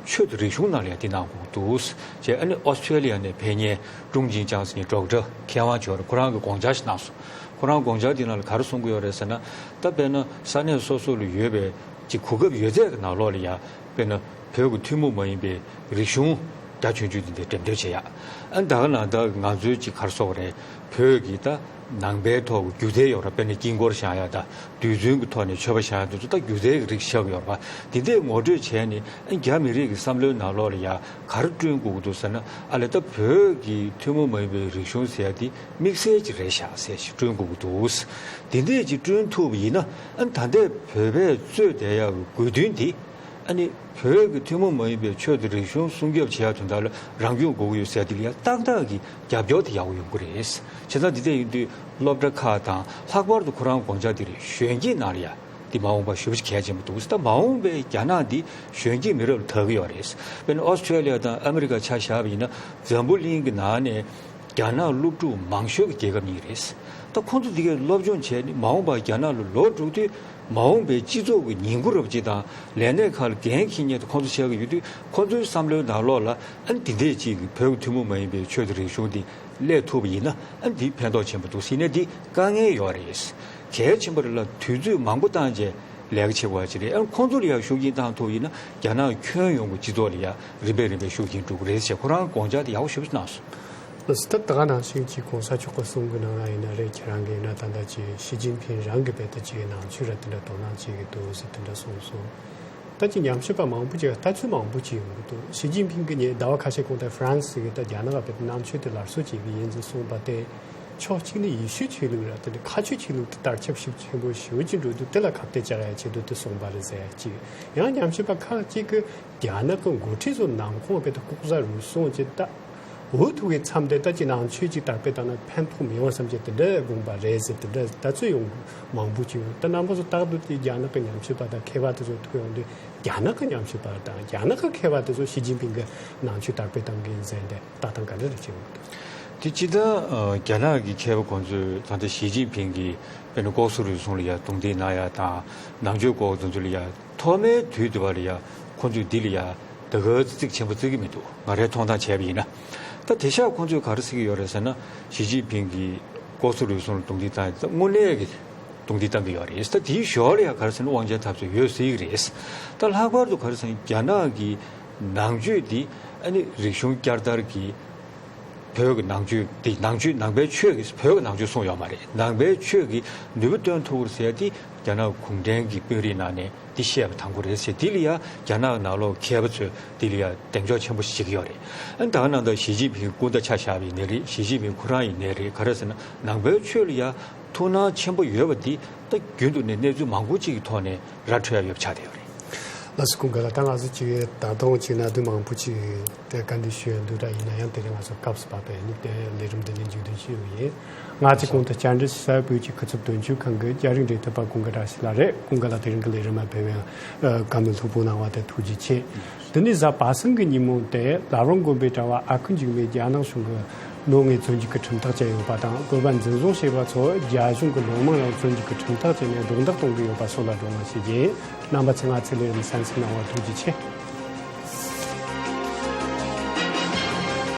ཆོས་དང་རིག་གཞུང་ནང་ལ་ཡང་འདི་གནང་དགོས་འདུག་ཅེས། ཨ་ནི་ཨོ་སི་ཁྲེ་ལི་ཡ་ནས་ཕེབས་མཁན་ཀྲུང་ཅིན་ཅང་ཟེར་མཁན་ཌོག་ཊར་མཁས་དབང་ཅིག་ཡོད་རེད། ཁོ་རང་གིས་དགོངས་འཆར་ཞིག་གནང་སོང་། ཁོ་རང་དགོངས་འཆར་འདི་ནང་ལ་ག་རེ་གསུང་གི་ཡོད་རེད་ཟེར་ན། ད་དཔེར་ན་ས་གནས་སོ་སོ་ལ་ཡོད་པའི་ཅིག་གོ་སྐབས་ཡོད་ཚད་ཀྱི་ནང་ལོགས་ལ་ཡ། དཔེར་ན་བོད་ཀྱི་ཐུན་མོང་མ་ཡིན་པའི་རིག་གཞུང་རྒྱ་ཁྱོན་ཆེ་འདི་འདྲ་འགྲེམས་སྟོན་བྱེད་ཡ། ཨ་ད་ག་ནང་ད་ང་ཚོའི་ཅིག་ག་རེ་ཟེར་དགོས་རེད། བོད་ཀྱི་ད་ནང་པའི་ཐོག་གི་སྒྱུ་རྩལ་ཡོད་རེད་པ། དཔེར་ན་དཀྱིལ་འཁོར་བཞེངས་ཡ་དང་རྡུལ་ཚོན་གྱི་ཐོག་ནས་མཆོད་པ་བཞེངས་ཡ་དེ་ཚོ་ད་སྒྱུ་རྩལ་གྱི་རིགས་ཆགས་ཡོད་རེད་པ། འདི་འདྲས་ངོ་སྤྲོད་བྱས་ནས། ཨ་རྒྱ་མི་རིགས་ཀྱི་བསམ་བློའི་ནང་ལོགས་ལ་ཡ་ག་རེ་བསྐྲུན་དགོས་ཀྱི་འདུག་ཟེར་ན། ཨ་ལས་ད་བོད་ཀྱི་ཐུན་མོང་མ་ཡིན་པའི་རིག་གཞུང་ཟེར་ཡ་དེ་དམིགས་བསལ་ཅིག་རེད་ཤག་ཟེར་ཞིག་བསྐྲུན་དགོས་ཀྱི་འདུག་འདི་འདྲས་ཅིག་བསྐྲུན་ཐུབ་པ་ཡིན་ན། ཨ་ད་ལྟའི་བོད་པས་རྩོད་བསྡད་ཡ་གི་དགོས་འདུན་དེ། ཨ་ནི་བོད་ཀྱི་ཐུན་མོང་མ་ཡིན་པའི་ཆོས་དང་རིག་གཞུང་སྲུང་སྐྱོབ་བྱེད་ཡ་དོན་དག་ལ་རང་སྐྱོང་དགོས་ཀྱི་ཡོད་ཟེར་དེ་ལ་ཡ་ཏག་ཏག་གི་རྒྱབ་སྐྱོར་དེ་ཡག་པོ་ཡོང་གི་རེད། བྱས་ཙང་འདི་འདྲ་ཡིན་དུས་སློབ་གྲྭ་ཁག་དང་། ལྷག་པར་དུ་ཁོ་རང་དགོངས་འཆར་འདི་རེད། གཞོན་སྐྱེས་ནང་ལ་ཡ་འདི་མ་འོངས་པ་ཞེ་པོ་ཅིག་གལ་ཆེན་པོ་འདུག་ད་མ་འོངས་པའི་རྒྱ་ནག་འདི་གཞོན་སྐྱེས་མི་རབས་ལ་དག་གི་ཡོད་རེད། དཔེར་ན་ཨོ་སི་ཁྲེ་ལི་ཡ་དང་ཨ་མི་རི་ཀ་ཆ་བཞག་པ་ཡིན་ན། འཛམ་བུ་གླིང་གི་ནང་ནས་རྒྱ་ནག་སློབ་ཕྲུག་མང་ཤོས་ཀྱི་རྒྱལ་ཁབ་གཉིས་རེད། ད་ཁོང་ཚོ་འདི་གའི་སློབ་སྦྱོང་བྱས་ནས་མ་འོངས་པར་རྒྱ་ནག་ལ་ལོག་འགྲོ་དུས། མ་འོངས་པའི་སྤྱི་ཚོགས་ཀྱི་ཉིང་ཁུ་རབ་ཅིག་དང་། ལས་གནས་ཁག་ལ་འགན་འཁྱེར་མཁན་དེ་ཁོང་ཚོ་ཆགས་ཀྱི་ཡོད་དུས། ཁོང་ཚོའི་བསམ་བློའི་ནང་ལོགས་ལ། ཨ་ནི་འདི་འདྲས་ཅིག་གི་བོད་ཀྱི་ཐུན་མོང་མ་ཡིན་པའི་ཆོས་དང་རིག་གཞུང་འདི་སླེབས་ཐུབ་པ་ཡིན་ན། ཨ་ནི་འདི་ཕན་ཐོགས་ཆེན་པོ་འདུག་ཟེར་ནས། འདི་དཀའ་ངལ་ཡོད་རེད། གལ་ཆེན་པོ་རེད་ལ། དུས་ཚོད་མང་པོ་བཏང་བྱས་ལས་ཀ་བྱེད་དགོས་པ་ཅིག་རེད། ཨ་ནི་ཁོང་ཚོ་ལ་ཡང་ཤུགས་རྐྱེན་བཏང་ཐུབ་པ་ཡིན་ན། རྒྱ་ནག་ཁྱོན་ཡོངས་ཀྱི་སྤྱི་ཚོགས་ལ་ཡང་རིམ་པས་རིམ་པས་ཤུགས་རྐྱེན་འགྲོ་གི་རེད་ཅེས་ཁོ་རང་དགོངས་འཆར་དེ་ཡག་པོ་ཞེ་པོ་གནང་སོང་། ལགས་སོ། ད་ད་ག་ནང་བཞིན་གྱི་གོང་ས་མཆོག་གི་གསུང་གི་ནང་ལ་ཡིན་ན་རེད། ཁྱེད་རང་གིས་ཡིན་ན་ད་ལྟ་ཅིག་ཞི་ཅིན་ཕིང་རང་གི་བེད་ད་ཅིག་ནང་ཆོས་ར་དེ་འདྲ་དོ་སྣང་བྱེད་ཀྱི་འདུག་ཟེར་དེ་འདྲ་གསུངས་སོང་། ད་ཅིག་ཉམས་ཞིབ་པ་མང་པོ་ཅིག་ལྟ་ཚུལ་མང་པོ་ཅིག་ཡོང་གི་འདུག་ཞི་ཅིན་ཕིང་གིས་ཉེ་ཟླ་བ་ཁ་ཤས་གོང་དུ་ཧྥ་རན་སི་གི་ད་རྒྱ་ནག་བེད་ད་ནང་ཆོས་དེ་སླར་གསོ་བྱེད་ཀྱི་ཡིན་ཟེར་གསུངས་པ་དེ། ཕྱོགས་གཅིག་ནས་ཡེ་ཤུའི་ཆོས་ལུགས་ར་དེ་འདྲ་ཁ་ཆོས་ཆོས་ལུགས་དེ་དར་ཁྱབ་ཤུགས་ཆེན་པོ་ཞེ་པོ་ཅིག་འགྲོ་དུས་དེ་ལ་ཁ་གཏད་བཅག་ཡ་ཆེད་དུ་དེ་གསུངས་པ་རེད་ཟེར་ཅིག་ཡང་ཉམས་ཞིབ་པ་ཁག་ཅིག་གིས་རྒྱ་ནག་གི་འགོ་ཁྲིད་ཚོ་ནང་ཁོངས་བེད་ད་ལྐོག་ཟ་རུལ་སུངས་ཅིག་ད། འོས་ཐོབ་པའི་མཚམས་དེ་ལྟ་ཅི་ནང་ཆོས་ཅིག་དར་སྤེལ་བཏང་ན་ཕན་ཐོགས་མི་ཡོང་བསམ་གྱི་དེ་འདྲ་དགོངས་པ་རེད་ཟེར། དེ་འདྲ་ལྟ་ཚུལ་ཡོང་མང་པོ་ཅིག་ཡོད། ད་རྣམ་པ་ཚོ་ལྟ་འདུག་དེ་རྒྱ་ནག་གི་ཉམས་ཞིབ་པ་དང་མཁས་པ་དེ་ཚོ་ཐུག་ཡོང་དུས། རྒྱ་ནག་གི་ཉམས་ཞིབ་པ་དང་རྒྱ་ནག་གི་མཁས་པ་དེ་ཚོ་ཞི་ཅིན་ཕིང་གི་ནང་ཆོས་དར་སྤེལ་གཏང་གི་ཡིན་ཟེར་ཏེ་ལྟ་སྟངས་ག་འདྲ་རེ་བྱེད་འོང་། དེ་སྤྱིར་བཏང་རྒྱ་ནག་གི་མཁས་པ་ཁོང་ཚོས་ད་ལྟ་ཞི་ཅིན་ཕིང་གིས་དཔེར་ན་ལྐོག་ཟ་རུལ་སུངས་ལ་ཡ་རྡུང་རྡེག་གནང་ཡ་དང་ནང་ཆོས་ལྐོག་འཛུལ་ཚུལ་ལ་ཡ་ཐོག་མའི་དུས་དེ་བ་ལ་ཡ་ཁོང་ཚོས་འདི་ལ་ཡ་ད་ག་ཙིག་ཆེན་པོ་བརྩི་གི་མི་འདུག་ང་རའི་མཐོང་སྟངས་བྱས་པ་ཡིན་ན། ད་དེང་སང་ཁོང་ཚོས་ག་རེ་ཟེར་གི་ཡོད་རེད་ཟེར་ན། ཞི་ཅིན་ཕིང་གིས་ལྐོག་ཟ་རུལ་སུངས་ལ་རྡུང་རྡེག་བཏང་ཡ་དེ་དངོས་གནས་ཀྱི་རྡུང་རྡེག་བཏང་གི་ཡོད་རེད། ད་དེའི་ཞོར་ལ་ཡང་ག་རེ་ཟེར་ན་དབང་ཆ་འཐབ་རྩོད་ཡོད་སྲིད་ཀྱི་རེད། ད་ལྷག་པར་དུ་ག་རེ་ཟེར་ན་རྒྱ་ནག་གི་ནང་ཆོས་འདི་ཨ་ནི་རིག་གཞུང་བསྐྱར་དར་གྱི་བོད་ཀྱི་ནང་ཆོས་འདི་ནང་ཆོས་ནང་པའི་ཆོས་ཀྱི་བོད་ཀྱི་ནང་ཆོས་གསུངས་ཡོད་མ་རེད། ནང་པའི་ཆོས་ཀྱི་ནུས་པ་བཏོན་ཐུབ་ཀྱི་རེད་ཟེར་ཡ་འདི་རྒྱ་ནག་གུང་ཁྲན་གྱི་དཔོན་རིགས་ནང་ནས་འདི་བཤད་པ་དང་པོ་རེད་ཟེར། འདི་ལ་ཡ་རྒྱ་ནག་ནང་ལོགས་མཁས་པ་ཚོས་འདི་ལ་ཡ་གདེང་འཇོག་ཆེན་པོ་ཞིག་བྱེད་ཀྱི་ཡོད་རེད། ཨ་ནི་ད་ག་ནང་ད་ཞི་ཅིན་ཕིང་སྐུ་ཟླ་ཆ་བཞག་པ་ཡིན་ནའི་རེད། ཞི་ཅིན་ཕིང་ཁོ་རང་ཡིན་ནའི་རེད། ག་རེ་ཟེར་ན་ནང་པའི་ཆོས་ལ་ཡ་ཐུགས་སྣང་ཆེན་པོ་ཡོད་པ་འདི་ད་རྒྱུན་དུ་ནས་གནས་ཚུལ་མང་པོ་ཅིག་གི་ཐོག་ནས་ར་འཕྲོད་ཡ་ཡོད་པ་ཆགས་བསྡད་ཡོད་རེད། ལགས་སོ། སྐུ་ངོ་ལགས། ད་ང་ཚོ་ཅིག་ད་དུང་ཅིག་གནད་དོན་མང་པོ་ཅིག་དེ་བཀའ་འདྲི་ཞུ་ཡ་འདུག་ར། ཡིན་ན་ཡང་དེ་རིང་ང་ཚོ་སྐབས་སུ་བབས་པས་ནི་དེ་ལས་རིམ་འདི་ནས་མཇུག་སྡོམ་ཞུས་ཡོད་ཡིན། ང་ཚོ་གོང་དུ་བཅར་འདྲི་ཞུ་ས་བོད་ཀྱི་སྐུ་ཚབ་དོན་གཅོད་ཁང་གི་རྒྱ་རིགས་འབྲེལ་མཐུད་པ་ཀུན་དགའ་བཀྲ་ཤིས་ལགས་རེད། ཀུན་དགའ་ལགས་དེ་རིང་གི་ལས་རིམ་ལ་ཕེབས་པའི་བཀའ་མོལ་ལྷུག་པོ་གནང་བ་དེ་ཐུགས་རྗེ་ཆེ། འདི་ནི་གཟའ་པ་སངས་ཀྱི་ཉིན་མོ་སྟེ་བླ་བྲང་དགོན་པའི་གྲྭ་བ་ཨ་ཁུ་འཇིགས་མེད་རྒྱ་ནག་གཞུང་གི་ལོ་ལྔའི་བཙོན་འཇུག་གི་ཁྲིམས་ཐག་བཅད་ཡོད་པ་དང་། དགོན་པ་འཛིན་བཟུང་བྱས་པ་ཚོ་རྒྱ་གཞུང་གི་ལོ་མང་རིང་བཙོན་འཇུག་གི་ཁྲིམས་ཐག་བཅད་ནས་རྡུང་རྡེག་གཏོང་གི་ཡོད་པ་སོགས་ལ་སྒྲོག་གླེང་ཞུས་རྗེས། རྣམ་པ་ཚོས་ང་ཚོའི་ལས་རིམ་གསན་གཟིགས་གནང་བར་ཐུགས་རྗེ་ཆེ།